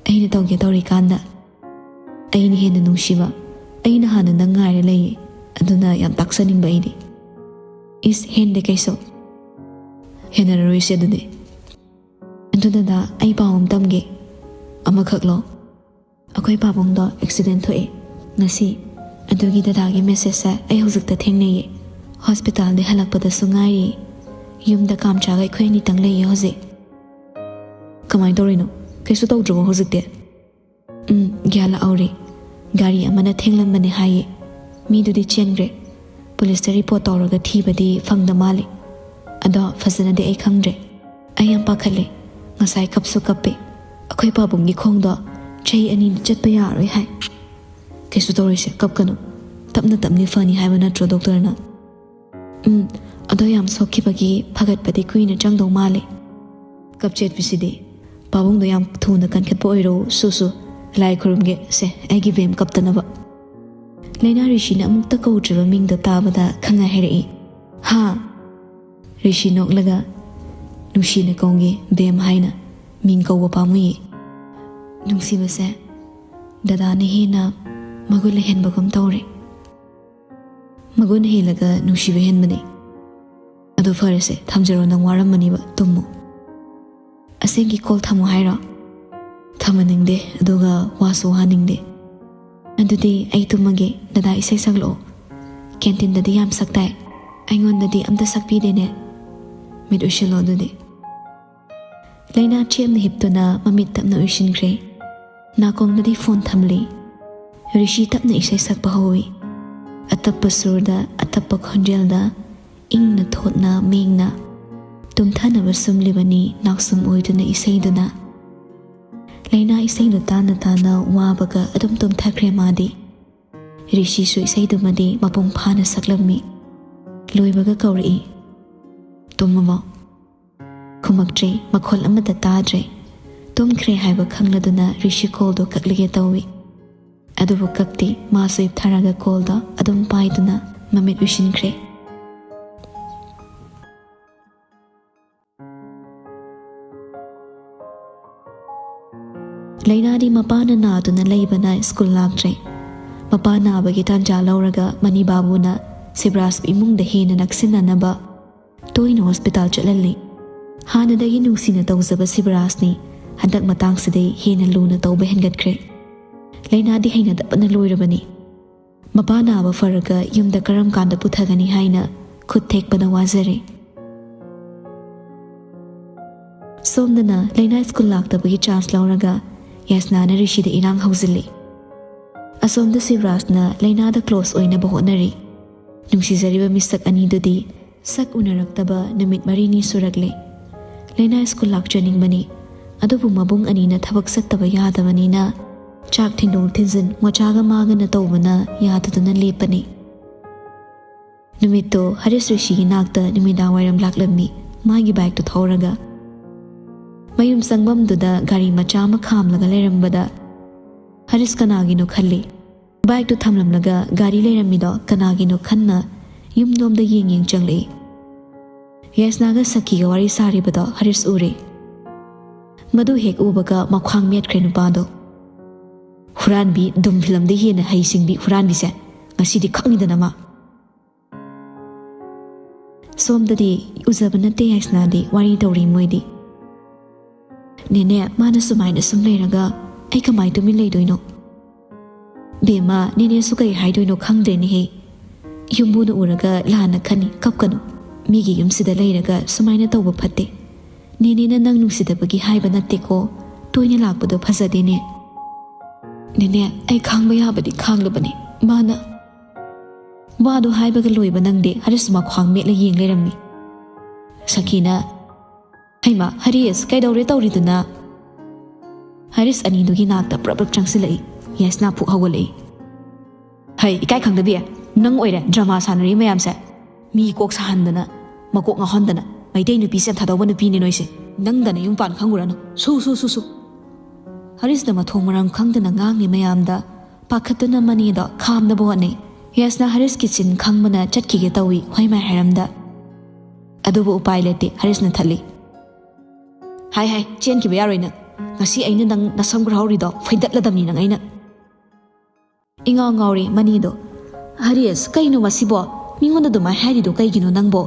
"ꯑꯩꯅ ꯇꯧꯒꯦ ꯇꯧꯔꯤꯀꯥꯟꯗ ꯑꯩꯅ ꯍꯦꯟꯅ ꯅꯨꯡꯁꯤꯕ, ꯑꯩꯅ ꯍꯥꯟꯅ ꯅꯪ ꯉꯥꯏꯔ ꯂꯩꯌꯦ, ꯑꯗꯨꯅ ꯌꯥꯝ ꯇꯥꯛꯆꯅꯤꯡꯕ ꯑꯩꯗꯤ꯫" "ꯏꯁ, ꯍꯦꯟꯗꯦ ꯀꯩꯁꯨ꯫ ꯍꯦꯟꯅꯔꯔꯣꯏꯁꯦ ꯑꯗꯨꯗꯤ꯫ ꯑꯗꯨ ꯗꯗꯥ, ꯑꯩ ꯄꯥꯎ ꯑꯃ ꯇꯝꯒꯦ꯫" "ꯑꯃꯈꯛꯂꯣ?" "ꯑꯩꯈꯣꯏ ꯄꯥꯕꯨꯡꯗꯣ ꯑꯦꯛꯁꯤꯗꯦꯟ ꯊꯣꯛꯑꯦ ꯉꯁꯤ, ꯑꯗꯨꯒꯤ ꯗꯗꯥꯒꯤ ꯃꯦꯁꯦꯖꯁꯦ ꯑꯩ ꯍꯧꯖꯤꯛꯇ ꯊꯦꯡꯅꯩꯌꯦ꯫ ꯍꯣꯁꯄꯤꯇꯥꯜꯗꯤ ꯍꯜꯂꯛꯄꯗꯁꯨ ꯉꯥꯏꯔꯤ꯫ ꯌꯨꯝꯗ ꯀꯥꯝꯆꯥꯒ ꯑꯩꯈꯣꯏ ꯑꯅꯤꯇꯪ ꯂꯩꯌꯦ ꯍꯧꯖꯤꯛ꯫" "ꯀꯃꯥꯏꯅ ꯇꯧꯔꯤꯅꯣ?" ꯀꯩꯁꯨ ꯇꯧꯗ꯭ꯔꯕꯣ ꯍꯧꯖꯤꯛꯇꯤ? "ꯎꯝ, ꯒ꯭ꯌꯥꯟ ꯂꯥꯛꯍꯧꯔꯦ꯫ ꯒꯥꯔꯤ ꯑꯃꯅ ꯊꯦꯡꯂꯝꯕꯅꯦ ꯍꯥꯏꯌꯦ꯫ ꯃꯤꯗꯨꯗꯤ ꯆꯦꯟꯈ꯭ꯔꯦ꯫ ꯄꯨꯂꯤꯁꯇ ꯔꯤꯄꯣꯔꯠ ꯇꯧꯔꯒ ꯊꯤꯕꯗꯤ ꯐꯪꯗ ꯃꯥꯜꯂꯦ꯫ ꯑꯗꯣ ꯐꯖꯅꯗꯤ ꯑꯩ ꯈꯪꯗ꯭ꯔꯦ꯫ ꯑꯩ ꯌꯥꯝ ꯄꯥꯈꯠꯂꯦ꯫ ꯉꯁꯥꯏ ꯀꯞꯁꯨ ꯀꯞꯄꯦ꯫ ꯑꯩꯈꯣꯏ ꯄꯥꯕꯨꯡꯒꯤ ꯈꯣꯡꯗꯣ ꯆꯍꯤ ꯑꯅꯤꯗꯤ ꯆꯠꯄ ꯌꯥꯔꯣꯏ ꯍꯥꯏ꯫" "ꯀꯩꯁꯨ ꯇꯧꯔꯣꯏꯁꯦ, ꯀꯞꯀꯅꯨ꯫ ꯇꯞꯅ ꯇꯞꯅ ꯐꯅꯤ ꯍꯥꯏꯕ ꯅꯠꯇ꯭ꯔꯣ ꯗꯣꯛꯇꯔꯅ?" "ꯎꯝ, ꯑꯗꯣ ꯌꯥꯝ ꯁꯣꯛꯈꯤꯕꯒꯤ ꯐꯒꯠꯄꯗꯤ ꯀꯨꯏꯅ ꯆꯪꯗꯧ ꯃꯥꯜꯂꯦ꯫ ꯀꯞꯆꯦꯠꯄꯤꯁꯤꯗꯤ꯫ ꯄꯥꯕꯨꯡꯗꯣ ꯌꯥꯝ ꯊꯨꯅ ꯀꯟꯈꯠꯄ ꯑꯣꯏꯔꯣ, ꯁꯨ ꯁꯨ꯫ ꯂꯥꯏ ꯈꯨꯔꯨꯝꯒꯦ ꯁꯦ, ꯑꯩꯒꯤ ꯕꯦꯝ ꯀꯞꯇꯅꯕ꯫" ꯂꯩꯅꯥ ꯔꯤꯁꯤꯅ ꯑꯃꯨꯛꯇ ꯀꯧꯗ꯭ꯔꯤꯕ ꯃꯤꯡꯗꯣ ꯇꯥꯕꯗ ꯈꯪꯉꯥꯏ ꯍꯥꯏꯔꯛꯏ꯫ "ꯍꯥ?" ꯔꯤꯁꯤ ꯅꯣꯛꯂꯒ, "ꯅꯨꯡꯁꯤꯅ ꯀꯧꯒꯦ ꯕꯦꯝ ꯍꯥꯏꯅ꯫ ꯃꯤꯡ ꯀꯧꯕ ꯄꯥꯝꯃꯨꯏꯌꯦ꯫" "ꯅꯨꯡꯁꯤꯕꯁꯦ ꯗꯗꯥꯅ ꯍꯦꯟꯅ ꯃꯒꯨꯟ ꯂꯩꯍꯟꯕꯒꯨꯝ ꯇꯧꯔꯦ꯫" "ꯃꯒꯨꯟ ꯍꯦꯜꯂꯒ ꯅꯨꯡꯁꯤꯕ ꯍꯦꯟꯕꯅꯤ꯫ ꯑꯗꯣ ꯐꯔꯦꯁꯦ, ꯊꯝꯖꯔꯣ, ꯅꯪ ꯋꯥꯔꯝꯃꯅꯤꯕ, ꯇꯨꯝꯃꯣ꯫" "ꯑꯁꯦꯡꯒꯤ ꯀꯣꯜ ꯊꯝꯃꯣ ꯍꯥꯏꯔꯣ?" "ꯊꯝꯍꯟꯅꯤꯡꯗꯦ, ꯑꯗꯨꯒ ꯋꯥꯁꯨ ꯋꯥꯍꯟꯅꯤꯡꯗꯦ꯫" "ꯑꯗꯨꯗꯤ ꯑꯩ ꯇꯨꯝꯃꯒꯦ, ꯗꯗꯥ ꯏꯁꯩ ꯁꯛꯂꯛꯑꯣ꯫ ꯀꯦꯟꯇꯤꯟꯗꯗꯤ ꯌꯥꯝ ꯁꯛꯇꯥꯏ, ꯑꯩꯉꯣꯟꯗꯗꯤ ꯑꯝꯇ ꯁꯛꯄꯤꯗꯦꯅꯦ꯫ ꯃꯤꯠ ꯎꯏꯁꯤꯜꯂꯣ ꯑꯗꯨꯗꯤ꯫" ꯂꯩꯅꯥ ꯆꯦꯞꯅ ꯍꯤꯞꯇꯨꯅ ꯃꯃꯤꯠ ꯇꯞꯅ ꯎꯏꯁꯤꯟꯈ꯭ꯔꯦ꯫ ꯅꯥꯀꯣꯡꯗꯗꯤ ꯐꯣꯟ ꯊꯝꯂꯤ꯫ ꯔꯤꯁꯤ ꯇꯞꯅ ꯏꯁꯩ ꯁꯛꯄ ꯍꯧꯏ꯫ ꯑꯇꯞꯄ ꯁꯨꯔꯗ, ꯑꯇꯞꯄ ꯈꯣꯟꯖꯦꯜꯗ, ꯏꯪꯅ ꯊꯣꯠꯅ ꯃꯦꯡꯅ꯫ ꯇꯨꯝꯊꯅꯕ ꯁꯨꯝꯂꯤꯕꯅꯤ ꯅꯥꯎꯁꯨꯝ ꯑꯣꯏꯗꯨꯅ ꯏꯁꯩꯗꯨꯅ꯫ ꯂꯩꯅꯥ ꯏꯁꯩꯗꯨ ꯇꯥꯅ ꯇꯥꯅ ꯋꯥꯕꯒ ꯑꯗꯨꯝ ꯇꯨꯝꯊꯈ꯭ꯔꯦ ꯃꯥꯗꯤ꯫ ꯔꯤꯁꯤꯁꯨ ꯏꯁꯩꯗꯨꯃꯗꯤ ꯃꯄꯨꯡ ꯐꯥꯅ ꯁꯛꯂꯝꯃꯤ꯫ ꯂꯣꯏꯕꯒ ꯀꯧꯔꯛꯏ, "ꯇꯨꯝꯃꯕꯣ?" ꯈꯨꯝꯃꯛꯇ꯭ꯔꯦ, ꯃꯈꯣꯜ ꯑꯃꯠꯇ ꯇꯥꯗ꯭ꯔꯦ꯫ ꯇꯨꯝꯈ꯭ꯔꯦ ꯍꯥꯏꯕ ꯈꯪꯂꯗꯨꯅ ꯔꯤꯁꯤ ꯀꯣꯜꯗꯣ ꯀꯛꯂꯒꯦ ꯇꯧꯏ꯫ ꯑꯗꯨꯕꯨ ꯀꯛꯇꯦ, ꯃꯥꯁꯨ ꯍꯤꯞꯊꯔꯒ ꯀꯣꯜꯗꯣ ꯑꯗꯨꯝ ꯄꯥꯏꯗꯨꯅ ꯃꯃꯤꯠ ꯎꯏꯁꯤꯟꯈ꯭ꯔꯦ꯫ ꯂꯩꯅꯥꯗꯤ ꯃꯄꯥꯅ ꯅꯥꯗꯨꯅ ꯂꯩꯕꯅ ꯁ꯭ꯀꯨꯜ ꯂꯥꯛꯇ꯭ꯔꯦ꯫ ꯃꯄꯥ ꯅꯥꯕꯒꯤ ꯇꯥꯟꯖꯥ ꯂꯧꯔꯒ ꯃꯅꯤ ꯕꯥꯕꯨꯅ ꯁꯤꯕꯔꯥꯖꯄꯨ ꯏꯃꯨꯡꯗ ꯍꯦꯟꯅ ꯅꯛꯁꯤꯟꯅꯅꯕ ꯇꯣꯏꯅ ꯍꯣꯁꯄꯤꯇꯥꯜ ꯆꯠꯍꯜꯂꯤ꯫ ꯍꯥꯟꯅꯗꯒꯤ ꯅꯨꯡꯁꯤꯅ ꯇꯧꯖꯕ ꯁꯤꯕꯔꯥꯖꯅꯤ ꯍꯟꯗꯛ ꯃꯇꯥꯡꯁꯤꯗꯤ ꯍꯦꯟꯅ ꯂꯨꯅ ꯇꯧꯕ ꯍꯦꯟꯒꯠꯈ꯭ꯔꯦ꯫ ꯂꯩꯅꯥꯗꯤ ꯍꯩꯅꯗꯕꯅ ꯂꯣꯏꯔꯕꯅꯤ꯫ ꯃꯄꯥ ꯅꯥꯕ ꯐꯔꯒ ꯌꯨꯝꯗ ꯀꯔꯝ ꯀꯥꯟꯗ ꯄꯨꯊꯒꯅꯤ ꯍꯥꯏꯅ ꯈꯨꯠ ꯊꯦꯛꯄꯗ ꯋꯥꯖꯔꯦ꯫ ꯁꯣꯝꯗꯅ ꯂꯩꯅꯥ ꯁ꯭ꯀꯨꯜ ꯂꯥꯛꯇꯕꯒꯤ ꯆꯥꯟꯁ ꯂꯧꯔꯒ ꯌꯥꯏꯁꯅꯥꯅ ꯔꯤꯁꯤꯗ ꯏꯔꯥꯡ ꯍꯧꯖꯤꯜꯂꯤ꯫ ꯑꯁꯣꯝꯗ ꯁꯤꯕꯔꯥꯖꯅ ꯂꯩꯅꯥꯗ ꯀ꯭ꯂꯣꯁ ꯑꯣꯏꯅꯕ ꯍꯣꯠꯅꯔꯤ꯫ ꯅꯨꯡꯁꯤꯖꯔꯤꯕ ꯃꯤꯁꯛ ꯑꯅꯤꯗꯨꯗꯤ ꯁꯛ ꯎꯅꯔꯛꯇꯕ ꯅꯨꯃꯤꯠ ꯃꯔꯤꯅꯤ ꯁꯨꯔꯛꯂꯦ꯫ ꯂꯩꯅꯥ ꯁ꯭ꯀꯨꯜ ꯂꯥꯛꯆꯅꯤꯡꯕꯅꯤ, ꯑꯗꯨꯕꯨ ꯃꯕꯨꯡ ꯑꯅꯤꯅ ꯊꯕꯛ ꯆꯠꯇꯕ ꯌꯥꯗꯕꯅꯤꯅ ꯆꯥꯛ ꯊꯤꯟꯗꯣꯛ ꯊꯤꯟꯖꯤꯟ ꯃꯣꯆꯥꯒ ꯃꯥꯒꯅ ꯇꯧꯕꯅ ꯌꯥꯗꯗꯨꯅ ꯂꯦꯞꯄꯅꯤ꯫ ꯅꯨꯃꯤꯠꯇꯣ ꯍꯔꯤꯁ ꯔꯤꯁꯤꯒꯤ ꯅꯥꯛꯇ ꯅꯨꯃꯤꯗꯥꯡ ꯋꯥꯏꯔꯝ ꯂꯥꯛꯂꯝꯃꯤ, ꯃꯥꯒꯤ ꯕꯥꯏꯛꯇꯨ ꯊꯧꯔꯒ꯫ ꯃꯌꯨꯝ ꯆꯪꯐꯝꯗꯨꯗ ꯒꯥꯔꯤ ꯃꯆꯥ ꯑꯃ ꯈꯥꯝꯂꯒ ꯂꯩꯔꯝꯕꯗ ꯍꯔꯤꯁ ꯀꯅꯥꯒꯤꯅꯣ ꯈꯜꯂꯤ꯫ ꯕꯥꯏꯛꯇꯨ ꯊꯝꯂꯝꯂꯒ ꯒꯥꯔꯤ ꯂꯩꯔꯝꯃꯤꯗꯣ ꯀꯅꯥꯒꯤꯅꯣ ꯈꯟꯅ ꯌꯨꯝꯂꯣꯝꯗ ꯌꯦꯡ ꯌꯦꯡ ꯆꯪꯂꯛꯏ꯫ ꯌꯥꯏꯁꯅꯥꯒ ꯁꯈꯤꯒ ꯋꯥꯔꯤ ꯁꯥꯔꯤꯕꯗꯣ ꯍꯔꯤꯁ ꯎꯔꯦ꯫ ꯃꯗꯨ ꯍꯦꯛ ꯎꯕꯒ ꯃꯈ꯭ꯋꯥꯡ ꯃꯦꯠꯈ꯭ꯔꯦ ꯅꯨꯄꯥꯗꯣ꯫ "ꯍꯨꯔꯥꯟꯕꯤ, ꯗꯨꯝ ꯐꯤꯂꯝꯗ ꯍꯦꯟꯅ ꯍꯩꯁꯤꯡꯕꯤ ꯍꯨꯔꯥꯟꯕꯤꯁꯦ ꯉꯁꯤꯗꯤ ꯈꯪꯅꯤꯗꯅ ꯃꯥ!" ꯁꯣꯝꯗꯗꯤ ꯎꯖꯕ ꯅꯠꯇꯦ ꯌꯥꯏꯁꯅꯥꯗꯤ ꯋꯥꯔꯤ ꯇꯧꯔꯤ ꯃꯣꯏꯗꯤ꯫ "ꯅꯦꯅꯦ, ꯃꯥꯅ ꯁꯨꯃꯥꯏꯅ ꯁꯨꯝ ꯂꯩꯔꯒ ꯑꯩ ꯀꯃꯥꯏ ꯇꯨꯃꯤꯟ ꯂꯩꯗꯣꯏꯅꯣ? ꯕꯦꯝꯃ, ꯅꯦꯅꯦꯁꯨ ꯀꯩ ꯍꯥꯏꯗꯣꯏꯅꯣ ꯈꯪꯗ꯭ꯔꯦꯅꯦꯍꯦ꯫ ꯌꯨꯝꯕꯨꯅ ꯎꯔꯒ ꯂꯥꯟꯅ ꯈꯟꯅꯤ, ꯀꯞꯀꯅꯨ꯫ ꯃꯤꯒꯤ ꯌꯨꯝꯁꯤꯗ ꯂꯩꯔꯒ ꯁꯨꯃꯥꯏꯅ ꯇꯧꯕ ꯐꯠꯇꯦ꯫ ꯅꯦꯅꯦꯅ ꯅꯪ ꯅꯨꯡꯁꯤꯗꯕꯒꯤ ꯍꯥꯏꯕ ꯅꯠꯇꯦꯀꯣ, ꯇꯣꯏꯅ ꯂꯥꯛꯄꯗꯣ ꯐꯖꯗꯦꯅꯦ꯫" "ꯅꯦꯅꯦ, ꯑꯩ ꯈꯥꯡꯕ ꯌꯥꯕꯗꯤ ꯈꯥꯡꯂꯕꯅꯤ꯫ ꯃꯥꯅ..." ꯋꯥꯗꯣ ꯍꯥꯏꯕꯒ ꯂꯣꯏꯕ ꯅꯪꯗꯦ, ꯍꯔꯤꯁ ꯃꯈ꯭ꯋꯥꯡ ꯃꯦꯠꯂ ꯌꯦꯡ ꯂꯩꯔꯝꯃꯤ꯫ ꯁꯈꯤꯅ, "ꯍꯩꯃꯥ, ꯍꯔꯤꯁ, ꯀꯩꯗꯧꯔꯦ ꯇꯧꯔꯤꯗꯨꯅ?" ꯍꯔꯤꯁ ꯑꯅꯤꯗꯨꯒꯤ ꯅꯥꯛꯇ ꯄ꯭ꯔꯞ ꯄ꯭ꯔꯞ ꯆꯪꯁꯤꯜꯂꯛꯏ꯫ ꯌꯥꯏꯁꯅꯥ ꯐꯨꯛ ꯍꯧꯒꯠꯂꯛꯏ꯫ "ꯍꯩ, ꯏꯀꯥꯏ ꯈꯪꯗꯕꯤ, ꯅꯪ ꯑꯣꯏꯔꯦ ꯗ꯭ꯔꯃꯥ ꯁꯥꯟꯅꯔꯤ ꯃꯌꯥꯝꯁꯦ꯫ ꯃꯤ ꯀꯣꯛ ꯁꯥꯍꯟꯗꯅ, ꯃꯀꯣꯛ ꯉꯥꯎꯍꯟꯗꯅ, ꯃꯩꯇꯩ ꯅꯨꯄꯤ ꯁꯦꯟꯊꯥꯗꯧꯕ ꯅꯨꯄꯤꯅꯤ ꯅꯣꯏꯁꯦ꯫ ꯅꯪꯗꯅ ꯌꯨꯝ ꯄꯥꯟ ꯈꯪꯉꯨꯔꯅꯨ꯫ ꯁꯨ, ꯁꯨ, ꯁꯨ, ꯁꯨ꯫" ꯍꯔꯤꯁꯅ ꯃꯊꯣꯡ ꯃꯔꯝ ꯈꯪꯗꯅ ꯉꯥꯡꯂꯤ ꯃꯌꯥꯝꯗ ꯄꯥꯈꯠꯇꯨꯅ ꯃꯅꯦꯗꯣ ꯈꯥꯝꯅꯕ ꯍꯣꯠꯅꯩ꯫ ꯌꯥꯏꯁꯅꯥ ꯍꯔꯤꯁꯀꯤ ꯆꯤꯟ ꯈꯪꯕꯅ ꯆꯠꯈꯤꯒꯦ ꯇꯧꯏ, ꯍꯣꯏ ꯃꯥꯏ ꯍꯥꯏꯔꯝꯗ꯫ ꯑꯗꯨꯕꯨ ꯎꯄꯥꯏ ꯂꯩꯇꯦ, ꯍꯔꯤꯁꯅ ꯊꯠꯂꯤ꯫ "ꯍꯥꯏ ꯍꯥꯏ, ꯆꯦꯟꯈꯤꯕ ꯌꯥꯔꯣꯏ ꯅꯪ꯫ ꯉꯁꯤ ꯑꯩꯅ ꯅꯪ ꯅꯁꯝ ꯈꯨꯔꯥꯎꯔꯤꯗꯣ ꯐꯣꯏꯗꯠꯂꯗꯕꯅꯤ ꯅꯪ ꯑꯩꯅ꯫" ꯏꯉꯥꯎ ꯉꯥꯎꯔꯤ ꯃꯅꯦꯗꯣ꯫ "ꯍꯔꯤꯁ, ꯀꯩꯅꯣ ꯃꯁꯤꯕꯣ? ꯃꯤꯉꯣꯟꯗ ꯑꯗꯨꯃꯥꯏ ꯍꯥꯏꯔꯤꯗꯣ ꯀꯩꯒꯤꯅꯣ ꯅꯪꯕꯣ?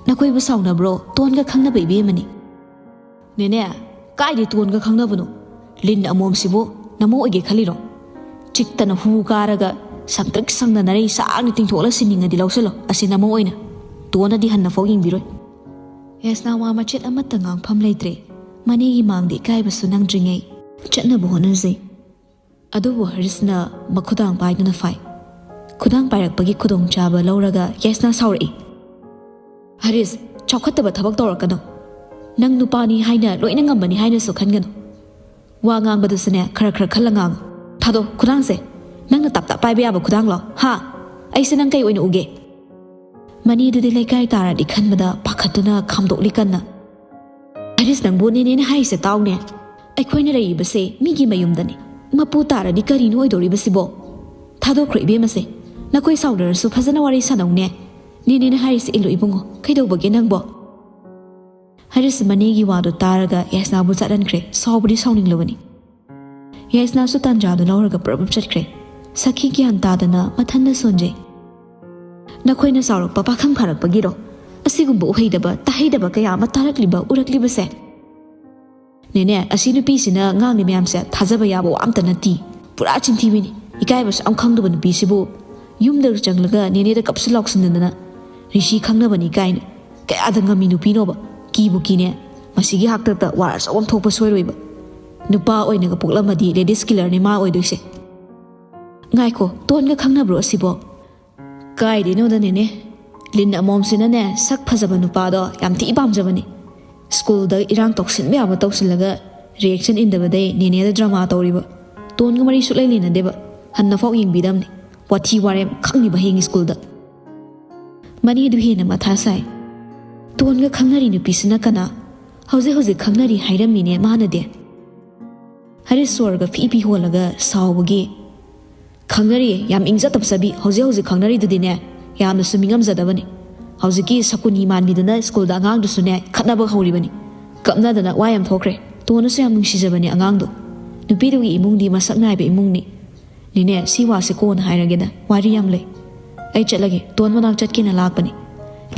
ꯅꯈꯣꯏꯕꯨ ꯁꯥꯎꯅꯕ꯭ꯔꯣ? ꯇꯣꯟꯒ ꯈꯪꯅꯕ ꯏꯕꯦꯝꯃꯅꯤ꯫" "ꯅꯦꯅꯦ, ꯀꯥꯏꯗꯩ ꯇꯣꯟꯒ ꯈꯪꯅꯕꯅꯣ? ꯂꯤꯟ ꯑꯃꯣꯝꯁꯤꯕꯨ ꯅꯃꯧ ꯑꯣꯏꯒꯦ ꯈꯜꯂꯤꯔꯣ? ꯆꯤꯛꯇꯅ ꯍꯨ ꯀꯥꯔꯒ ꯁꯪꯇ꯭ꯔꯤꯛ ꯁꯪꯅ ꯅꯔꯩ ꯁꯥꯡꯅ ꯇꯤꯡꯊꯣꯛꯂ ꯁꯤꯅꯤꯡꯉꯗꯤ ꯂꯧꯁꯤꯜꯂꯣ, ꯑꯁꯤ ꯅꯃꯧ ꯑꯣꯏꯅ꯫ ꯇꯣꯟꯅꯗꯤ ꯍꯟꯅꯐꯥꯎ ꯌꯦꯡꯕꯤꯔꯣꯏ꯫" ꯌꯥꯏꯁꯅꯥ ꯋꯥ ꯃꯆꯦꯠ ꯑꯃꯠꯇ ꯉꯥꯡꯐꯝ ꯂꯩꯇ꯭ꯔꯦ꯫ ꯃꯅꯦꯒꯤ ꯃꯥꯡꯗ ꯏꯀꯥꯏꯕꯁꯨ ꯅꯪꯗ꯭ꯔꯤꯉꯩ ꯆꯠꯅꯕ ꯍꯣꯠꯅꯖꯩ꯫ ꯑꯗꯨꯕꯨ ꯍꯔꯤꯁꯅ ꯃꯈꯨꯗꯥꯡ ꯄꯥꯏꯗꯨꯅ ꯐꯥꯏ꯫ ꯈꯨꯗꯥꯡ ꯄꯥꯏꯔꯛꯄꯒꯤ ꯈꯨꯗꯣꯡꯆꯥꯕ ꯂꯧꯔꯒ ꯌꯥꯏꯁꯅꯥ ꯁꯥꯎꯔꯛꯏ꯫ "ꯍꯔꯤꯁ, ꯆꯥꯎꯈꯠꯇꯕ ꯊꯕꯛ ꯇꯧꯔꯛꯀꯅꯨ꯫ ꯅꯪ ꯅꯨꯄꯥꯅꯤ ꯍꯥꯏꯅ ꯂꯣꯏꯅ ꯉꯝꯕꯅꯤ ꯍꯥꯏꯅꯁꯨ ꯈꯟꯒꯅꯨ꯫ ꯋꯥ ꯉꯥꯡꯕꯗꯨꯁꯨꯅꯦ, ꯈꯔ ꯈꯔ ꯈꯜꯂ ꯉꯥꯡꯉꯨ꯫ ꯊꯥꯗꯣ ꯈꯨꯗꯥꯡꯁꯦ꯫ ꯅꯪꯅ ꯇꯞ ꯇꯞ ꯄꯥꯏꯕ ꯌꯥꯕ ꯈꯨꯗꯥꯡꯂꯣ? ꯍꯥ? ꯑꯩꯁꯦ ꯅꯪ ꯀꯩ ꯑꯣꯏꯅ ꯎꯒꯦ?" ꯃꯅꯤꯗꯨꯗꯤ ꯂꯩꯀꯥꯏ ꯇꯥꯔꯗꯤ ꯈꯟꯕꯗ ꯄꯥꯈꯠꯇꯨꯅ ꯈꯥꯝꯗꯣꯛꯂꯤ ꯀꯟꯅ꯫ "ꯍꯔꯤꯁ, ꯅꯪꯕꯨ ꯅꯦꯅꯦꯅ ꯍꯥꯏꯔꯤꯁꯦ ꯇꯥꯎꯅꯦ꯫ ꯑꯩꯈꯣꯏꯅ ꯂꯩꯔꯤꯕꯁꯦ ꯃꯤꯒꯤ ꯃꯌꯨꯝꯗꯅꯤ꯫ ꯃꯄꯨ ꯇꯥꯔꯗꯤ ꯀꯔꯤꯅꯣ ꯑꯣꯏꯗꯧꯔꯤꯕꯁꯤꯕꯣ? ꯊꯥꯗꯣꯛꯈ꯭ꯔꯣ ꯏꯕꯦꯝꯃꯁꯦ꯫ ꯅꯈꯣꯏ ꯁꯥꯎꯅꯔꯁꯨ ꯐꯖꯅ ꯋꯥꯔꯤ ꯁꯥꯟꯅꯧꯅꯦ꯫ ꯅꯦꯅꯦꯅ ꯍꯥꯏꯔꯤꯁꯦ ꯏꯜꯂꯨ ꯏꯕꯨꯡꯉꯣ꯫ ꯀꯩꯗꯧꯕꯒꯦ ꯅꯪꯕꯣ?" ꯍꯔꯤꯁ ꯃꯅꯦꯒꯤ ꯋꯥꯗꯨ ꯇꯥꯔꯒ ꯌꯥꯏꯁꯅꯥꯕꯨ ꯆꯠꯍꯟꯈ꯭ꯔꯦ꯫ ꯁꯥꯎꯕꯗꯤ ꯁꯥꯎꯅꯤꯡꯂꯕꯅꯤ꯫ ꯌꯥꯏꯁꯅꯥꯁꯨ ꯇꯥꯟꯖꯥꯗꯨ ꯂꯧꯔꯒ ꯄ꯭ꯔꯞ ꯄ꯭ꯔꯞ ꯆꯠꯈ꯭ꯔꯦ꯫ ꯁꯈꯤ ꯒ꯭ꯌꯥꯟ ꯇꯥꯗꯅ ꯃꯊꯟꯗ ꯁꯣꯟꯖꯩ꯫ "ꯅꯈꯣꯏꯅ ꯆꯥꯎꯔꯛꯄ ꯄꯥꯈꯪ ꯐꯥꯔꯛꯄꯒꯤꯔꯣ ꯑꯁꯤꯒꯨꯝꯕ ꯎꯍꯩꯗꯕ ꯇꯥꯍꯩꯗꯕ ꯀꯌꯥ ꯑꯃ ꯇꯥꯔꯛꯂꯤꯕ ꯎꯔꯛꯂꯤꯕꯁꯦ? ꯅꯦꯅꯦ, ꯑꯁꯤ ꯅꯨꯄꯤꯁꯤꯅ ꯉꯥꯡꯂꯤ ꯃꯌꯥꯝꯁꯦ ꯊꯥꯖꯕ ꯌꯥꯕ ꯋꯥ ꯑꯝꯇ ꯅꯠꯇꯦ꯫ ꯄꯨꯔꯥ ꯆꯤꯟꯊꯤꯕꯤꯅꯤ꯫ ꯏꯀꯥꯏꯕꯁꯨ ꯌꯥꯝ ꯈꯪꯗꯕ ꯅꯨꯄꯤꯁꯤꯕꯨ ꯌꯨꯝꯗ ꯆꯪꯂꯒ ꯅꯦꯅꯦꯗ ꯀꯞꯁꯤ ꯂꯥꯎꯁꯤꯟꯗꯅ ꯔꯤꯁꯤ ꯈꯪꯅꯕꯅꯤ ꯀꯥꯏꯅ ꯀꯌꯥꯗ ꯉꯝꯃꯤ ꯅꯨꯄꯤꯅꯣꯕ? ꯀꯤꯕꯨ ꯀꯤꯅꯦ꯫ ꯃꯁꯤꯒꯤ ꯍꯥꯛꯇꯛꯇ ꯋꯥꯔ ꯑꯆꯧꯕ ꯑꯃ ꯊꯣꯛꯄ ꯁꯣꯏꯔꯣꯏꯕ꯫ ꯅꯨꯄꯥ ꯑꯣꯏꯅꯒ ꯄꯣꯛꯂꯝꯃꯗꯤ ladies killerꯅꯦ ꯃꯥ ꯑꯣꯏꯗꯣꯏꯁꯦ꯫ ꯉꯥꯏꯈꯣ, ꯇꯣꯟꯒ ꯈꯪꯅꯕ꯭ꯔꯣ ꯑꯁꯤꯕꯣ?" "ꯀꯥꯏꯗꯩꯅꯣꯗ ꯅꯦꯅꯦ, ꯂꯤꯟ ꯑꯃꯣꯝꯁꯤꯅꯅꯦ ꯁꯛ ꯐꯖꯕ ꯅꯨꯄꯥꯗꯣ ꯌꯥꯝ ꯊꯤ ꯄꯥꯝꯖꯕꯅꯤ꯫ ꯁ꯭ꯀꯨꯜꯗ ꯏꯔꯥꯡ ꯇꯧꯁꯤꯟꯕ ꯌꯥꯕ ꯇꯧꯁꯤꯜꯂꯒ reaction ꯏꯟꯗꯕꯗꯩ ꯅꯦꯅꯦꯗ drama ꯇꯧꯔꯤꯕ꯫ ꯇꯣꯟꯒ ꯃꯔꯤ ꯁꯨꯛꯂꯩ ꯂꯩꯅꯗꯦꯕ꯫ ꯍꯟꯅꯐꯥꯎ ꯌꯦꯡꯕꯤꯗꯝꯅꯤ꯫ ꯋꯥꯊꯤ ꯋꯥꯔꯦꯝ ꯈꯪꯉꯤꯕ ꯍꯌꯦꯡ ꯁ꯭ꯀꯨꯜꯗ꯫" ꯃꯅꯤꯗꯨ ꯍꯦꯟꯅ ꯃꯊꯥ ꯁꯥꯏ꯫ "ꯇꯣꯟꯒ ꯈꯪꯅꯔꯤ ꯅꯨꯄꯤꯁꯤꯅ ꯀꯅꯥ? ꯍꯧꯖꯤꯛ ꯍꯧꯖꯤꯛ ꯈꯪꯅꯔꯤ ꯍꯥꯏꯔꯝꯃꯤꯅꯦ ꯃꯥꯅꯗꯤ꯫" ꯍꯔꯤꯁ ꯁꯣꯔꯒ ꯐꯤ ꯐꯤ ꯍꯣꯜꯂꯒ ꯁꯥꯎꯕꯒꯤ, "ꯈꯪꯅꯔꯤꯌꯦ, ꯌꯥꯝ ꯏꯪꯖ ꯇꯞꯆꯕꯤ꯫ ꯍꯧꯖꯤꯛ ꯍꯧꯖꯤꯛ ꯈꯪꯅꯔꯤꯗꯨꯗꯤꯅꯦ, ꯌꯥꯝꯅꯁꯨ ꯃꯤꯉꯝꯖꯗꯕꯅꯤ꯫ ꯍꯧꯖꯤꯛꯀꯤ ꯁꯀꯨꯅꯤ ꯃꯥꯟꯕꯤꯗꯨꯅ ꯁ꯭ꯀꯨꯜꯗ ꯑꯉꯥꯡꯗꯨꯁꯨꯅꯦ ꯈꯠꯅꯕ ꯍꯧꯔꯤꯕꯅꯤ꯫ ꯀꯞꯅꯗꯅ ꯋꯥ ꯌꯥꯝ ꯊꯣꯛꯈ꯭ꯔꯦ꯫ ꯇꯣꯟꯅꯁꯨ ꯌꯥꯝ ꯅꯨꯡꯁꯤꯖꯕꯅꯤ ꯑꯉꯥꯡꯗꯣ꯫ ꯅꯨꯄꯤꯗꯨꯒꯤ ꯏꯃꯨꯡꯗꯤ ꯃꯁꯛ ꯅꯥꯏꯕ ꯏꯃꯨꯡꯅꯤ꯫ ꯅꯦꯅꯦ, ꯁꯤ ꯋꯥꯁꯦ ꯀꯣꯟꯅ ꯍꯥꯏꯔꯒꯦꯗ, ꯋꯥꯔꯤ ꯌꯥꯝ ꯂꯩ꯫ ꯑꯩ ꯆꯠꯂꯒꯦ, ꯇꯣꯟ ꯃꯅꯥꯛ ꯆꯠꯀꯦꯅ ꯂꯥꯛꯄꯅꯤ꯫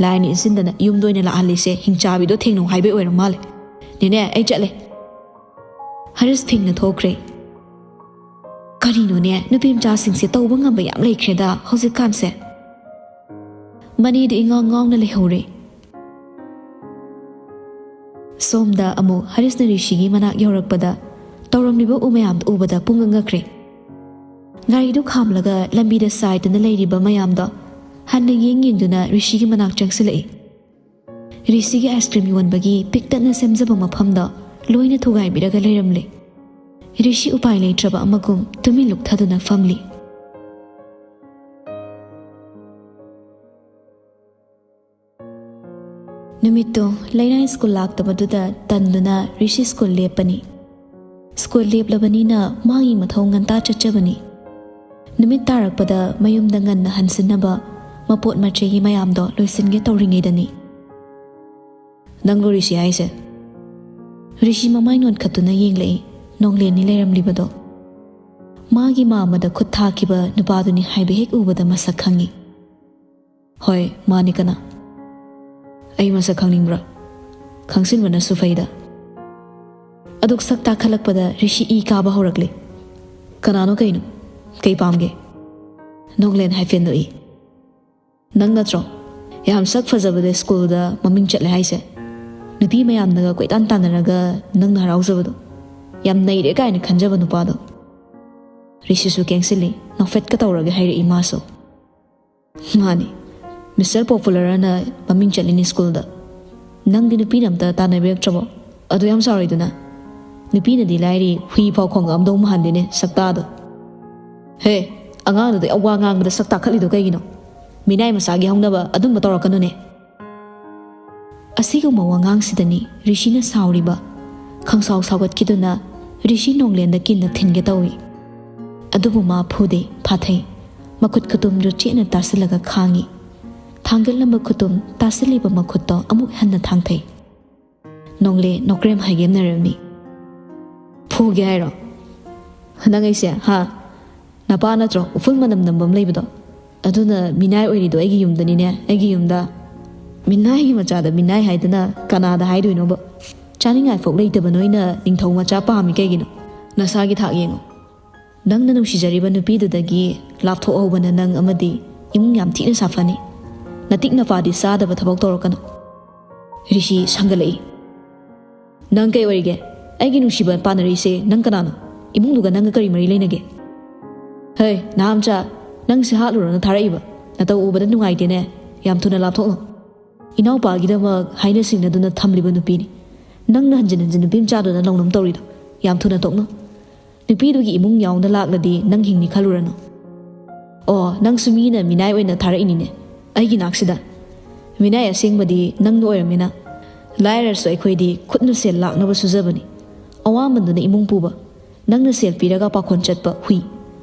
ꯂꯥꯏꯅ ꯏꯟꯁꯤꯟꯗꯅ ꯌꯨꯝꯗ ꯑꯣꯏꯅ ꯂꯥꯛꯍꯜꯂꯤꯁꯦ ꯍꯤꯡꯆꯥꯕꯤꯗꯣ ꯊꯦꯡꯅꯧ ꯍꯥꯏꯕꯩ ꯑꯣꯏꯔ ꯃꯥꯜꯂꯦ꯫ ꯅꯦꯅꯦ, ꯑꯩ ꯆꯠꯂꯦ꯫" ꯍꯔꯤꯁ ꯐꯤꯡꯅ ꯊꯣꯛꯈ꯭ꯔꯦ꯫ "ꯀꯔꯤꯅꯣꯅꯦ, ꯅꯨꯄꯤ ꯃꯆꯥꯁꯤꯡꯁꯦ ꯇꯧꯕ ꯉꯝꯕ ꯌꯥꯝ ꯂꯩꯈ꯭ꯔꯦꯗ ꯍꯧꯖꯤꯛꯀꯥꯟꯁꯦ꯫" ꯃꯅꯤꯗꯤ ꯏꯉꯥꯎ ꯉꯥꯎꯅ ꯂꯩꯍꯧꯔꯦ꯫ ꯁꯣꯝꯗ ꯑꯃꯨꯛ ꯍꯔꯤꯁꯅ ꯔꯤꯁꯤꯒꯤ ꯃꯅꯥꯛ ꯌꯧꯔꯛꯄꯗ ꯇꯧꯔꯝꯂꯤꯕ ꯎ ꯃꯌꯥꯝꯗꯨ ꯎꯕꯗ ꯄꯨꯡꯉꯛ ꯉꯛꯈ꯭ꯔꯦ꯫ ꯒꯥꯔꯤꯗꯨ ꯈꯥꯝꯂꯒ ꯂꯝꯕꯤꯗ ꯆꯥꯏꯗꯨꯅ ꯂꯩꯔꯤꯕ ꯃꯌꯥꯝꯗꯣ ꯍꯟꯅ ꯌꯦꯡ ꯌꯦꯡꯗꯨꯅ ꯔꯤꯁꯤꯒꯤ ꯃꯅꯥꯛ ꯆꯪꯁꯤꯜꯂꯛꯏ꯫ ꯔꯤꯁꯤꯒꯤ ꯑꯥꯏꯁ ꯀ꯭ꯔꯤꯝ ꯌꯣꯟꯕꯒꯤ ꯄꯤꯛꯇꯛꯅ ꯁꯦꯝꯖꯕ ꯃꯐꯝꯗꯣ ꯂꯣꯏꯅ ꯊꯨꯒꯥꯏꯕꯤꯔꯒ ꯂꯩꯔꯝꯂꯦ꯫ ꯔꯤꯁꯤ ꯎꯄꯥꯏ ꯂꯩꯇ꯭ꯔꯕ ꯑꯃꯒꯨꯝ ꯇꯨꯃꯤꯟ ꯂꯨꯞꯊꯗꯨꯅ ꯐꯝꯂꯤ꯫ ꯅꯨꯃꯤꯠꯇꯨ ꯂꯩꯅꯥꯏ ꯁ꯭ꯀꯨꯜ ꯂꯥꯛꯇꯕꯗꯨꯗ ꯇꯟꯗꯨꯅ ꯔꯤꯁꯤ ꯁ꯭ꯀꯨꯜ ꯂꯦꯞꯄꯅꯤ꯫ ꯁ꯭ꯀꯨꯜ ꯂꯦꯞꯂꯕꯅꯤꯅ ꯃꯥꯒꯤ ꯃꯊꯧ ꯉꯟꯇꯥ ꯆꯠꯆꯕꯅꯤ꯫ ꯅꯨꯃꯤꯠ ꯇꯥꯔꯛꯄꯗ ꯃꯌꯨꯝꯗ ꯉꯟꯅ ꯍꯟꯁꯤꯟꯅꯕ ꯃꯄꯣꯠ ꯃꯆꯩꯒꯤ ꯃꯌꯥꯝꯗꯣ ꯂꯣꯏꯁꯤꯟꯒꯦ ꯇꯧꯔꯤꯉꯩꯗꯅꯤ꯫ "ꯅꯪꯂꯣ ꯔꯤꯁꯤ ꯍꯥꯏꯁꯦ?" ꯔꯤꯁꯤ ꯃꯃꯥꯏ ꯅꯣꯟꯈꯠꯇꯨꯅ ꯌꯦꯡꯂꯛꯏ꯫ ꯅꯣꯡꯂꯦꯟꯅꯤ ꯂꯩꯔꯝꯂꯤꯕꯗꯣ꯫ ꯃꯥꯒꯤ ꯃꯥꯃꯗ ꯈꯨꯠ ꯊꯥꯈꯤꯕ ꯅꯨꯄꯥꯗꯨꯅꯤ ꯍꯥꯏꯕ ꯍꯦꯛ ꯎꯕꯗ ꯃꯁꯛ ꯈꯪꯉꯤ꯫ "ꯍꯣꯏ, ꯃꯥꯅꯤ꯫ ꯀꯅꯥ? ꯑꯩ ꯃꯁꯛ ꯈꯪꯅꯤꯡꯕ꯭ꯔꯥ? ꯈꯪꯁꯤꯟꯕꯅꯁꯨ ꯐꯩꯗ꯫" ꯑꯗꯨꯛ ꯁꯛ ꯇꯥꯈꯠꯂꯛꯄꯗ ꯔꯤꯁꯤ ꯏ ꯀꯥꯕ ꯍꯧꯔꯛꯂꯦ꯫ "ꯀꯅꯥꯅꯣ ꯀꯩꯅꯣ? ꯀꯩ ꯄꯥꯝꯒꯦ?" ꯅꯣꯡꯂꯦꯟ ꯍꯥꯏꯐꯦꯠ ꯅꯣꯛꯏ꯫ "ꯅꯪ ꯅꯠꯇ꯭ꯔꯣ ꯌꯥꯝ ꯁꯛ ꯐꯖꯕꯗ ꯁ꯭ꯀꯨꯜꯗ ꯃꯃꯤꯡ ꯆꯠꯂꯦ ꯍꯥꯏꯁꯦ? ꯅꯨꯄꯤ ꯃꯌꯥꯝꯅꯒ ꯀꯣꯏꯇꯥꯟ ꯇꯥꯟꯅꯔꯒ ꯅꯪꯅ ꯍꯔꯥꯎꯖꯕꯗꯣ, ꯌꯥꯝ ꯅꯩꯔꯦ ꯀꯥꯏꯅ ꯈꯟꯖꯕ ꯅꯨꯄꯥꯗꯣ?" ꯔꯤꯁꯤꯁꯨ ꯀꯦꯡꯁꯤꯜꯂꯤ꯫ ꯅꯣꯛꯐꯦꯠꯀ ꯇꯧꯔꯒ ꯍꯥꯏꯔꯛꯏ ꯃꯥꯁꯨ꯫ "ꯃꯥꯅꯤ, ꯃꯤꯁꯇꯔ ꯄꯣꯄꯨꯂꯔ ꯑꯅ ꯃꯃꯤꯡ ꯆꯠꯂꯤꯅꯤ ꯁ꯭ꯀꯨꯜꯗ꯫ ꯅꯪꯗꯤ ꯅꯨꯄꯤꯅ ꯑꯝꯇ ꯇꯥꯟꯅꯕꯤꯔꯛꯇ꯭ꯔꯕꯣ? ꯑꯗꯨ ꯌꯥꯝ ꯆꯥꯎꯔꯤꯗꯨꯅ꯫ ꯅꯨꯄꯤꯅꯗꯤ ꯂꯥꯏꯔꯤ, ꯍꯨꯏ ꯐꯥꯎ ꯈꯣꯡꯉꯛꯑꯝꯗꯧ ꯃꯥꯟꯗꯦꯅꯦ ꯁꯛꯇꯥꯗꯣ꯫ ꯍꯦ, ꯑꯉꯥꯡꯗꯨꯗ ꯌꯥꯝ ꯋꯥ ꯉꯥꯡꯕꯗ ꯁꯛ ꯇꯥꯈꯠꯂꯤꯗꯣ ꯀꯩꯒꯤꯅꯣ? ꯃꯤꯅꯥꯏ ꯃꯆꯥꯒꯤ ꯍꯧꯅꯕ ꯑꯗꯨꯝꯕ ꯇꯧꯔꯛꯀꯅꯨꯅꯦ꯫" ꯑꯁꯤꯒꯨꯝꯕ ꯋꯥꯉꯥꯡꯁꯤꯗꯅꯤ ꯔꯤꯁꯤꯅ ꯁꯥꯎꯔꯤꯕ꯫ ꯈꯪꯁꯥꯎ ꯁꯥꯎꯒꯠꯈꯤꯗꯨꯅ ꯔꯤꯁꯤ ꯅꯣꯡꯂꯦꯟꯗ ꯀꯤꯟꯅ ꯊꯤꯟꯒꯦ ꯇꯧꯏ꯫ ꯑꯗꯨꯕꯨ ꯃꯥ ꯐꯨꯗꯦ, ꯐꯥꯊꯩ꯫ ꯃꯈꯨꯠ ꯈꯨꯇꯨꯝꯗꯨ ꯆꯦꯠꯅ ꯇꯥꯁꯤꯜꯂꯒ ꯈꯥꯡꯏ꯫ ꯊꯥꯡꯒꯠꯂꯝꯕ ꯈꯨꯇꯨꯝ ꯇꯥꯁꯤꯜꯂꯤꯕ ꯃꯈꯨꯠꯇꯣ ꯑꯃꯨꯛ ꯍꯟꯅ ꯊꯥꯡꯊꯩ꯫ ꯅꯣꯡꯂꯦ ꯅꯣꯀ꯭ꯔꯦꯝ ꯍꯥꯏꯒꯦꯝꯅꯔꯝꯃꯤ꯫ "ꯐꯨꯒꯦ ꯍꯥꯏꯔꯣ? ꯅꯪ ꯑꯩꯁꯦ, ꯍꯥ? ꯅꯄꯥ ꯅꯠꯇ꯭ꯔꯣ ꯎꯐꯨꯜ ꯃꯅꯝ ꯅꯝꯕ ꯑꯃ ꯂꯩꯕꯗꯣ? ꯑꯗꯨꯅ ꯃꯤꯅꯥꯏ ꯑꯣꯏꯔꯤꯗꯣ ꯑꯩꯒꯤ ꯌꯨꯝꯗꯅꯤꯅꯦ, ꯑꯩꯒꯤ ꯌꯨꯝꯗ꯫ ꯃꯤꯅꯥꯏꯒꯤ ꯃꯆꯥꯗ ꯃꯤꯅꯥꯏ ꯍꯥꯏꯗꯅ ꯀꯅꯥꯗ ꯍꯥꯏꯗꯣꯏꯅꯣꯕ? ꯆꯥꯅꯤꯡꯉꯥꯏ ꯐꯥꯎ ꯂꯩꯇꯕ ꯅꯣꯏꯅ ꯅꯤꯡꯊꯧ ꯃꯆꯥ ꯄꯥꯝꯃꯤ ꯀꯩꯒꯤꯅꯣ? ꯅꯁꯥꯒꯤ ꯊꯥꯛ ꯌꯦꯡꯉꯣ꯫ ꯅꯪꯅ ꯅꯨꯡꯁꯤꯖꯔꯤꯕ ꯅꯨꯄꯤꯗꯨꯗꯒꯤ ꯂꯥꯞꯊꯣꯛꯍꯧꯕꯅ ꯅꯪ ꯑꯃꯗꯤ ꯏꯃꯨꯡ ꯌꯥꯝ ꯊꯤꯅ ꯁꯥꯐꯅꯤ꯫ ꯅꯇꯤꯛ ꯅꯄꯥꯗꯤ ꯆꯥꯗꯕ ꯊꯕꯛ ꯇꯧꯔꯛꯀꯅꯨ꯫" ꯔꯤꯁꯤ ꯁꯪꯒꯠꯂꯛꯏ꯫ ꯅꯪ ꯀꯩ ꯑꯣꯏꯔꯤꯒꯦ? ꯑꯩꯒꯤ ꯅꯨꯡꯁꯤꯕ ꯄꯥꯟꯅꯔꯤꯁꯦ ꯅꯪ ꯀꯅꯥꯅꯣ? ꯏꯃꯨꯡꯗꯨꯒ ꯅꯪꯒ ꯀꯔꯤ ꯃꯔꯤ ꯂꯩꯅꯒꯦ? ꯍꯩ, ꯅꯍꯥꯝꯆꯥ, ꯅꯪ ꯁꯤ ꯍꯥꯠꯂꯨꯔꯣꯅ ꯊꯥꯔꯛꯏꯕ? ꯅꯇꯧ ꯎꯕꯗ ꯅꯨꯡꯉꯥꯏꯇꯦꯅꯦ꯫ ꯌꯥꯝ ꯊꯨꯅ ꯂꯥꯞꯊꯣꯛꯅꯧ꯫ ꯏꯅꯥꯎꯄꯥꯒꯤꯗꯃꯛ ꯍꯥꯏꯅ ꯁꯤꯡꯅꯗꯨꯅ ꯊꯝꯂꯤꯕ ꯅꯨꯄꯤꯅꯤ꯫ ꯅꯪꯅ ꯍꯟꯖꯤꯟ ꯍꯟꯖꯤꯟ ꯅꯨꯄꯤ ꯃꯆꯥꯗꯨꯗ ꯂꯧꯅꯝ ꯇꯧꯔꯤꯗꯣ꯫ ꯌꯥꯝ ꯊꯨꯅ ꯇꯣꯛꯅꯧ꯫ ꯅꯨꯄꯤꯗꯨꯒꯤ ꯏꯃꯨꯡ ꯌꯥꯎꯅ ꯂꯥꯛꯂꯗꯤ ꯅꯪ ꯍꯤꯡꯅꯤ ꯈꯜꯂꯨꯔꯅꯨ꯫ ꯑꯣ, ꯅꯪꯁꯨ ꯃꯤꯅ ꯃꯤꯅꯥꯏ ꯑꯣꯏꯅ ꯊꯥꯔꯛꯏꯅꯤꯅꯦ ꯑꯩꯒꯤ ꯅꯥꯛꯁꯤꯗ꯫ ꯃꯤꯅꯥꯏ ꯑꯁꯦꯡꯕꯗꯤ ꯅꯪꯅ ꯑꯣꯏꯔꯝꯃꯤꯅ꯫ ꯂꯥꯏꯔꯔꯁꯨ ꯑꯩꯈꯣꯏꯗꯤ ꯈꯨꯠꯅ ꯁꯦꯜ ꯂꯥꯛꯅꯕ ꯁꯨꯖꯕꯅꯤ꯫ ꯑꯋꯥꯃꯟꯗꯨꯅ ꯏꯃꯨꯡ ꯄꯨꯕ꯫ ꯅꯪꯅ ꯁꯦꯜ ꯄꯤꯔꯒ ꯄꯥꯈꯣꯟ ꯆꯠꯄ ꯍꯨꯏ꯫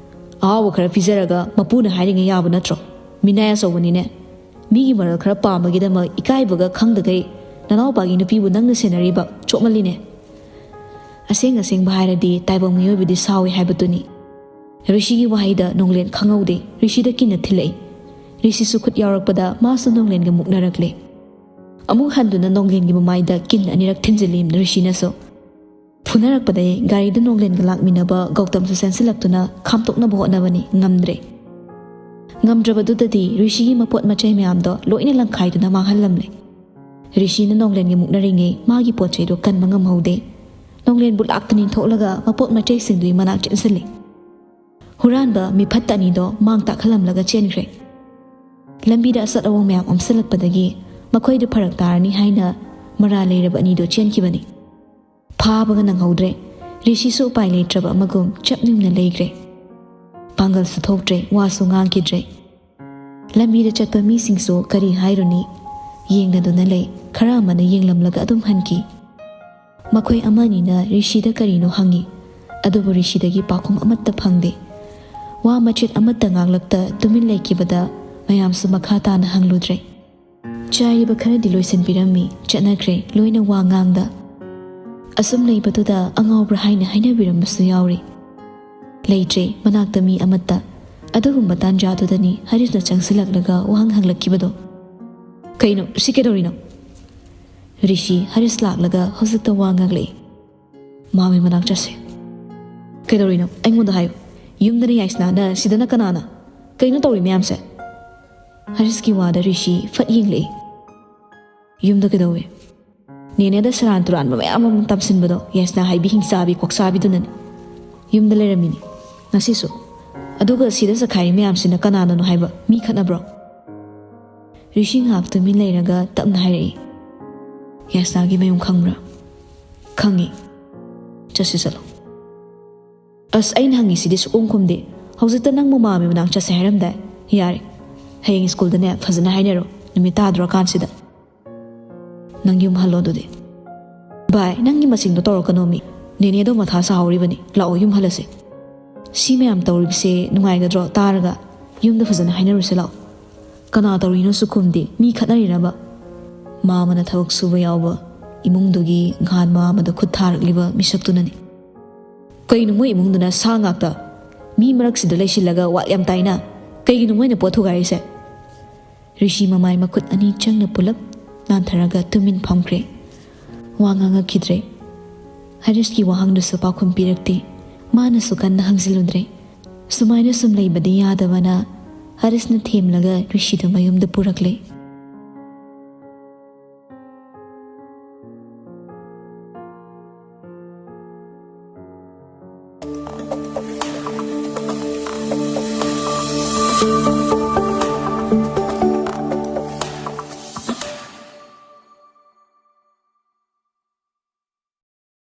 ꯑꯍꯥꯎꯕ ꯈꯔ ꯄꯤꯖꯔꯒ ꯃꯄꯨꯅ ꯍꯥꯏꯔꯤꯉꯩ ꯌꯥꯕ ꯅꯠꯇ꯭ꯔꯣ? ꯃꯤꯅꯥꯏ ꯑꯆꯧꯕꯅꯤꯅꯦ꯫ ꯃꯤꯒꯤ ꯃꯔꯜ ꯈꯔ ꯄꯥꯝꯕꯒꯤꯗꯃꯛ ꯏꯀꯥꯏꯕꯒ ꯈꯪꯗꯈꯩ ꯅꯅꯥꯎꯄꯥꯒꯤ ꯅꯨꯄꯤꯕꯨ ꯅꯪꯅ ꯁꯦꯟꯅꯔꯤꯕ ꯆꯣꯞꯃꯜꯂꯤꯅꯦ꯫ ꯑꯁꯦꯡ ꯑꯁꯦꯡꯕ ꯍꯥꯏꯔꯗꯤ ꯇꯥꯏꯕꯪ ꯃꯤꯑꯣꯏꯕꯗꯤ ꯁꯥꯎꯏ ꯍꯥꯏꯕꯗꯨꯅꯤ꯫ ꯔꯤꯁꯤꯒꯤ ꯋꯥꯍꯩꯗ ꯅꯣꯡꯂꯦꯟ ꯈꯪꯍꯧꯗꯦ꯫ ꯔꯤꯁꯤꯗ ꯀꯤꯟꯅ ꯊꯤꯜꯂꯛꯏ꯫ ꯔꯤꯁꯤꯁꯨ ꯈꯨꯠ ꯌꯥꯎꯔꯛꯄꯗ ꯃꯥꯁꯨ ꯅꯣꯡꯂꯦꯟꯒ ꯃꯨꯛꯅꯔꯛꯂꯦ꯫ ꯑꯃꯨꯛ ꯍꯟꯗꯨꯅ ꯅꯣꯡꯂꯦꯟꯒꯤ ꯃꯃꯥꯏꯗ ꯀꯤꯟ ꯑꯅꯤꯔꯛ ꯊꯤꯟꯖꯤꯜꯂꯤ ꯔꯤꯁꯤꯅꯁꯨ꯫ ꯐꯨꯅꯔꯛꯄꯗꯩ ꯒꯥꯔꯤꯗ ꯅꯣꯡꯂꯦꯟꯒ ꯂꯥꯛꯃꯤꯟꯅꯕ ꯒꯧꯇꯝꯁꯨ ꯆꯦꯟꯁꯤꯜꯂꯛꯇꯨꯅ ꯈꯥꯝꯇꯣꯛꯅꯕ ꯍꯣꯠꯅꯕꯅꯤ, ꯉꯝꯗ꯭ꯔꯦ꯫ ꯉꯝꯗ꯭ꯔꯕꯗꯨꯗꯗꯤ ꯔꯤꯁꯤꯒꯤ ꯃꯄꯣꯠ ꯃꯆꯩ ꯃꯌꯥꯝꯗꯣ ꯂꯣꯏꯅ ꯂꯪꯈꯥꯏꯗꯨꯅ ꯃꯥꯡꯍꯜꯂꯝꯂꯦ꯫ ꯔꯤꯁꯤꯅ ꯅꯣꯡꯂꯦꯟꯒ ꯃꯨꯛꯅꯔꯤꯉꯩ ꯃꯥꯒꯤ ꯄꯣꯠ ꯆꯩꯗꯣ ꯀꯟꯕ ꯉꯝꯍꯧꯗꯦ꯫ ꯅꯣꯡꯂꯦꯟꯕꯨ ꯂꯥꯛꯇꯅ ꯏꯟꯊꯣꯛꯂꯒ ꯃꯄꯣꯠ ꯃꯆꯩꯁꯤꯡꯗꯨꯒꯤ ꯃꯅꯥꯛ ꯆꯦꯟꯁꯤꯜꯂꯤ꯫ ꯍꯨꯔꯥꯟꯕ ꯃꯤꯐꯠꯇ ꯑꯅꯤꯗꯣ ꯃꯥꯡ ꯇꯥꯛꯍꯜꯂꯝꯂꯒ ꯆꯦꯟꯈ꯭ꯔꯦ꯫ ꯂꯝꯕꯤꯗ ꯑꯆꯠ ꯑꯋꯣꯡ ꯃꯌꯥꯝ ꯑꯣꯝꯁꯤꯜꯂꯛꯄꯗꯒꯤ ꯃꯈꯣꯏꯗ ꯐꯔꯛ ꯇꯥꯔꯅꯤ ꯍꯥꯏꯅ ꯃꯔꯥꯜ ꯂꯩꯔꯕ ꯑꯅꯤꯗꯣ ꯆꯦꯟꯈꯤꯕꯅꯤ꯫ ꯐꯥꯕꯒ ꯅꯪꯍꯧꯗ꯭ꯔꯦ꯫ ꯔꯤꯁꯤꯁꯨ ꯎꯄꯥꯏ ꯂꯩꯇ꯭ꯔꯕ ꯑꯃꯒꯨꯝ ꯆꯞ ꯌꯨꯡꯅ ꯂꯩꯈ꯭ꯔꯦ꯫ ꯄꯥꯡꯒꯜꯁꯨ ꯊꯣꯛꯇ꯭ꯔꯦ, ꯋꯥꯁꯨ ꯉꯥꯡꯈꯤꯗ꯭ꯔꯦ꯫ ꯂꯝꯕꯤꯗ ꯆꯠꯄ ꯃꯤꯁꯤꯡꯁꯨ ꯀꯔꯤ ꯍꯥꯏꯔꯨꯅꯤ? ꯌꯦꯡꯅꯗꯨꯅ ꯂꯩ꯫ ꯈꯔ ꯑꯃꯅ ꯌꯦꯡꯂꯝꯂꯒ ꯑꯗꯨꯝ ꯍꯟꯈꯤ꯫ ꯃꯈꯣꯏ ꯑꯃꯅꯤꯅ ꯔꯤꯁꯤꯗ ꯀꯔꯤꯅꯣ ꯍꯪꯉꯤ, ꯑꯗꯨꯕꯨ ꯔꯤꯁꯤꯗꯒꯤ ꯄꯥꯎꯈꯨꯝ ꯑꯃꯠꯇ ꯐꯪꯗꯦ꯫ ꯋꯥ ꯃꯆꯦꯠ ꯑꯃꯠꯇ ꯉꯥꯡꯂꯛꯇ ꯇꯨꯃꯤꯟ ꯂꯩꯈꯤꯕꯗ ꯃꯌꯥꯝꯁꯨ ꯃꯈꯥ ꯇꯥꯅ ꯍꯪꯂꯨꯗ꯭ꯔꯦ꯫ ꯆꯥꯏꯔꯤꯕ ꯈꯔꯗꯤ ꯂꯣꯏꯁꯤꯟꯕꯤꯔꯝꯃꯤ, ꯆꯠꯅꯈ꯭ꯔꯦ, ꯂꯣꯏꯅ ꯋꯥ ꯉꯥꯡꯗ꯫ ꯑꯁꯨꯝ ꯂꯩꯕꯗꯨꯗ ꯑꯉꯥꯎꯕ꯭ꯔꯥ ꯍꯥꯏꯅ ꯍꯥꯏꯅꯕꯤꯔꯝꯕꯁꯨ ꯌꯥꯎꯔꯤ꯫ ꯂꯩꯇ꯭ꯔꯦ ꯃꯅꯥꯛꯇ ꯃꯤ ꯑꯃꯠꯇ꯫ ꯑꯗꯨꯒꯨꯝꯕ ꯇꯥꯟꯖꯥꯗꯨꯗꯅꯤ ꯍꯔꯤꯁꯅ ꯆꯪꯁꯤꯜꯂꯛꯂꯒ ꯋꯥꯍꯪ ꯍꯪꯂꯛꯈꯤꯕꯗꯣ꯫ "ꯀꯩꯅꯣ ꯁꯤ, ꯀꯩꯗꯧꯔꯤꯅꯣ?" ꯔꯤꯁꯤ ꯍꯔꯤꯁ ꯂꯥꯛꯂꯒ ꯍꯧꯖꯤꯛꯇ ꯋꯥ ꯉꯥꯡꯂꯛꯏ꯫ "ꯃꯥꯝꯃꯩ ꯃꯅꯥꯛ ꯆꯠꯁꯦ꯫" "ꯀꯩꯗꯧꯔꯤꯅꯣ? ꯑꯩꯉꯣꯟꯗ ꯍꯥꯏꯌꯨ꯫ ꯌꯨꯝꯗꯅ ꯌꯥꯏꯁꯅꯥꯅ, ꯁꯤꯗꯅ ꯀꯅꯥꯅ? ꯀꯩꯅꯣ ꯇꯧꯔꯤ ꯃꯌꯥꯝꯁꯦ?" ꯍꯔꯤꯁꯀꯤ ꯋꯥꯗ ꯔꯤꯁꯤ ꯐꯠ ꯌꯦꯡꯂꯛꯏ꯫ "ꯌꯨꯝꯗ ꯀꯩꯗꯧꯋꯦ?" ꯅꯦꯅꯦꯗ ꯁꯦꯔꯥꯟ ꯇꯨꯔꯥꯟꯕ ꯃꯌꯥꯝ ꯑꯃ ꯇꯝꯁꯤꯟꯕꯗꯣ ꯌꯥꯏꯁꯅꯥ ꯍꯥꯏꯕꯤ ꯍꯤꯡꯆꯥꯕꯤ ꯀꯣꯛꯆꯥꯕꯤꯗꯨꯅꯅꯦ꯫ ꯌꯨꯝꯗ ꯂꯩꯔꯝꯃꯤꯅꯤ ꯉꯁꯤꯁꯨ꯫ ꯑꯗꯨꯒ ꯁꯤꯗ ꯆꯈꯥꯏꯔꯤ ꯃꯌꯥꯝꯁꯤꯅ ꯀꯅꯥꯅꯅꯣ ꯍꯥꯏꯕ? ꯃꯤ ꯈꯠꯅꯕ꯭ꯔꯣ? ꯔꯤꯁꯤ ꯉꯥꯏꯍꯥꯛ ꯇꯨꯃꯤꯟ ꯂꯩꯔꯒ ꯇꯞꯅ ꯍꯥꯏꯔꯛꯏ, "ꯌꯥꯏꯁꯅꯥꯒꯤ ꯃꯌꯨꯝ ꯈꯪꯕ꯭ꯔꯥ?" "ꯈꯪꯉꯤ꯫ ꯆꯠꯁꯤ ꯆꯠꯂꯣ꯫" "ꯑꯁ, ꯑꯩꯅ ꯍꯪꯉꯤꯁꯤꯗꯤ ꯁꯨꯛꯈꯨꯝ ꯈꯨꯝꯗꯦ꯫ ꯍꯧꯖꯤꯛꯇ ꯅꯪ ꯃꯃꯥ ꯃꯅꯥꯛ ꯆꯠꯁꯦ ꯍꯥꯏꯔꯝꯗꯥꯏ? ꯌꯥꯔꯦ, ꯍꯌꯦꯡ ꯁ꯭ꯀꯨꯜꯗꯅꯦ ꯐꯖꯅ ꯍꯥꯏꯅꯔꯣ, ꯅꯨꯃꯤꯠ ꯇꯥꯗ꯭ꯔꯀꯥꯟꯁꯤꯗ꯫ ꯅꯪ ꯌꯨꯝ ꯍꯜꯂꯣ ꯑꯗꯨꯗꯤ꯫" "ꯚꯥꯏ, ꯅꯪꯒꯤ ꯃꯆꯤꯡꯗꯣ ꯇꯧꯔꯛꯀꯅꯣꯃꯤ꯫ ꯅꯦꯅꯦꯗꯣ ꯃꯊꯥ ꯁꯥꯍꯧꯔꯤꯕꯅꯤ꯫ ꯂꯥꯛꯑꯣ, ꯌꯨꯝ ꯍꯜꯂꯁꯦ꯫ ꯁꯤ ꯃꯌꯥꯝ ꯇꯧꯔꯤꯕꯁꯦ ꯅꯨꯡꯉꯥꯏꯒꯗ꯭ꯔꯣ? ꯇꯥꯔꯒ ꯌꯨꯝꯗ ꯐꯖꯅ ꯍꯥꯏꯅꯔꯨꯁꯦ ꯂꯥꯛꯑꯣ꯫" "ꯀꯅꯥ ꯇꯧꯔꯤꯅꯣꯁꯨ ꯈꯨꯝꯗꯦ꯫ ꯃꯤ ꯈꯠꯅꯔꯤꯔꯕ?" "ꯃꯥꯃꯅ ꯊꯕꯛ ꯁꯨꯕ ꯌꯥꯎꯕ ꯏꯃꯨꯡꯗꯨꯒꯤ ꯅꯍꯥꯟ ꯃꯥꯃꯗ ꯈꯨꯠ ꯊꯥꯔꯛꯂꯤꯕ ꯃꯤꯁꯛꯇꯨꯅꯅꯤ꯫" "ꯀꯩꯅꯣ, ꯃꯣꯏ ꯏꯃꯨꯡꯗꯨꯅ ꯁꯥ ꯉꯥꯛꯇ ꯃꯤ ꯃꯔꯛꯁꯤꯗ ꯂꯩꯁꯤꯜꯂꯒ ꯋꯥꯠ ꯌꯥꯝ ꯇꯥꯏꯅ? ꯀꯩꯒꯤꯅꯣ ꯃꯣꯏꯅ ꯄꯣꯠ ꯊꯨꯒꯥꯏꯔꯤꯁꯦ?" ꯔꯤꯁꯤ ꯃꯃꯥꯏ ꯃꯈꯨꯠ ꯑꯅꯤ ꯆꯪꯅ ꯄꯨꯂꯞ ꯅꯥꯟꯊꯔꯒ ꯇꯨꯃꯤꯟ ꯐꯝꯈ꯭ꯔꯦ꯫ ꯋꯥ ꯉꯥꯡꯉꯛꯈꯤꯗ꯭ꯔꯦ꯫ ꯍꯔꯤꯁꯀꯤ ꯋꯥꯍꯪꯗꯨꯁꯨ ꯄꯥꯎꯈꯨꯝ ꯄꯤꯔꯛꯇꯦ꯫ ꯃꯥꯅꯁꯨ ꯀꯟꯅ ꯍꯪꯖꯤꯜꯂꯨꯗ꯭ꯔꯦ꯫ ꯁꯨꯃꯥꯏꯅ ꯁꯨꯝ ꯂꯩꯕꯗꯤ ꯌꯥꯗꯕꯅ ꯍꯔꯤꯁꯅ ꯊꯦꯝꯂꯒ ꯔꯤꯁꯤꯗꯨ ꯃꯌꯨꯝꯗ ꯄꯨꯔꯛꯂꯦ꯫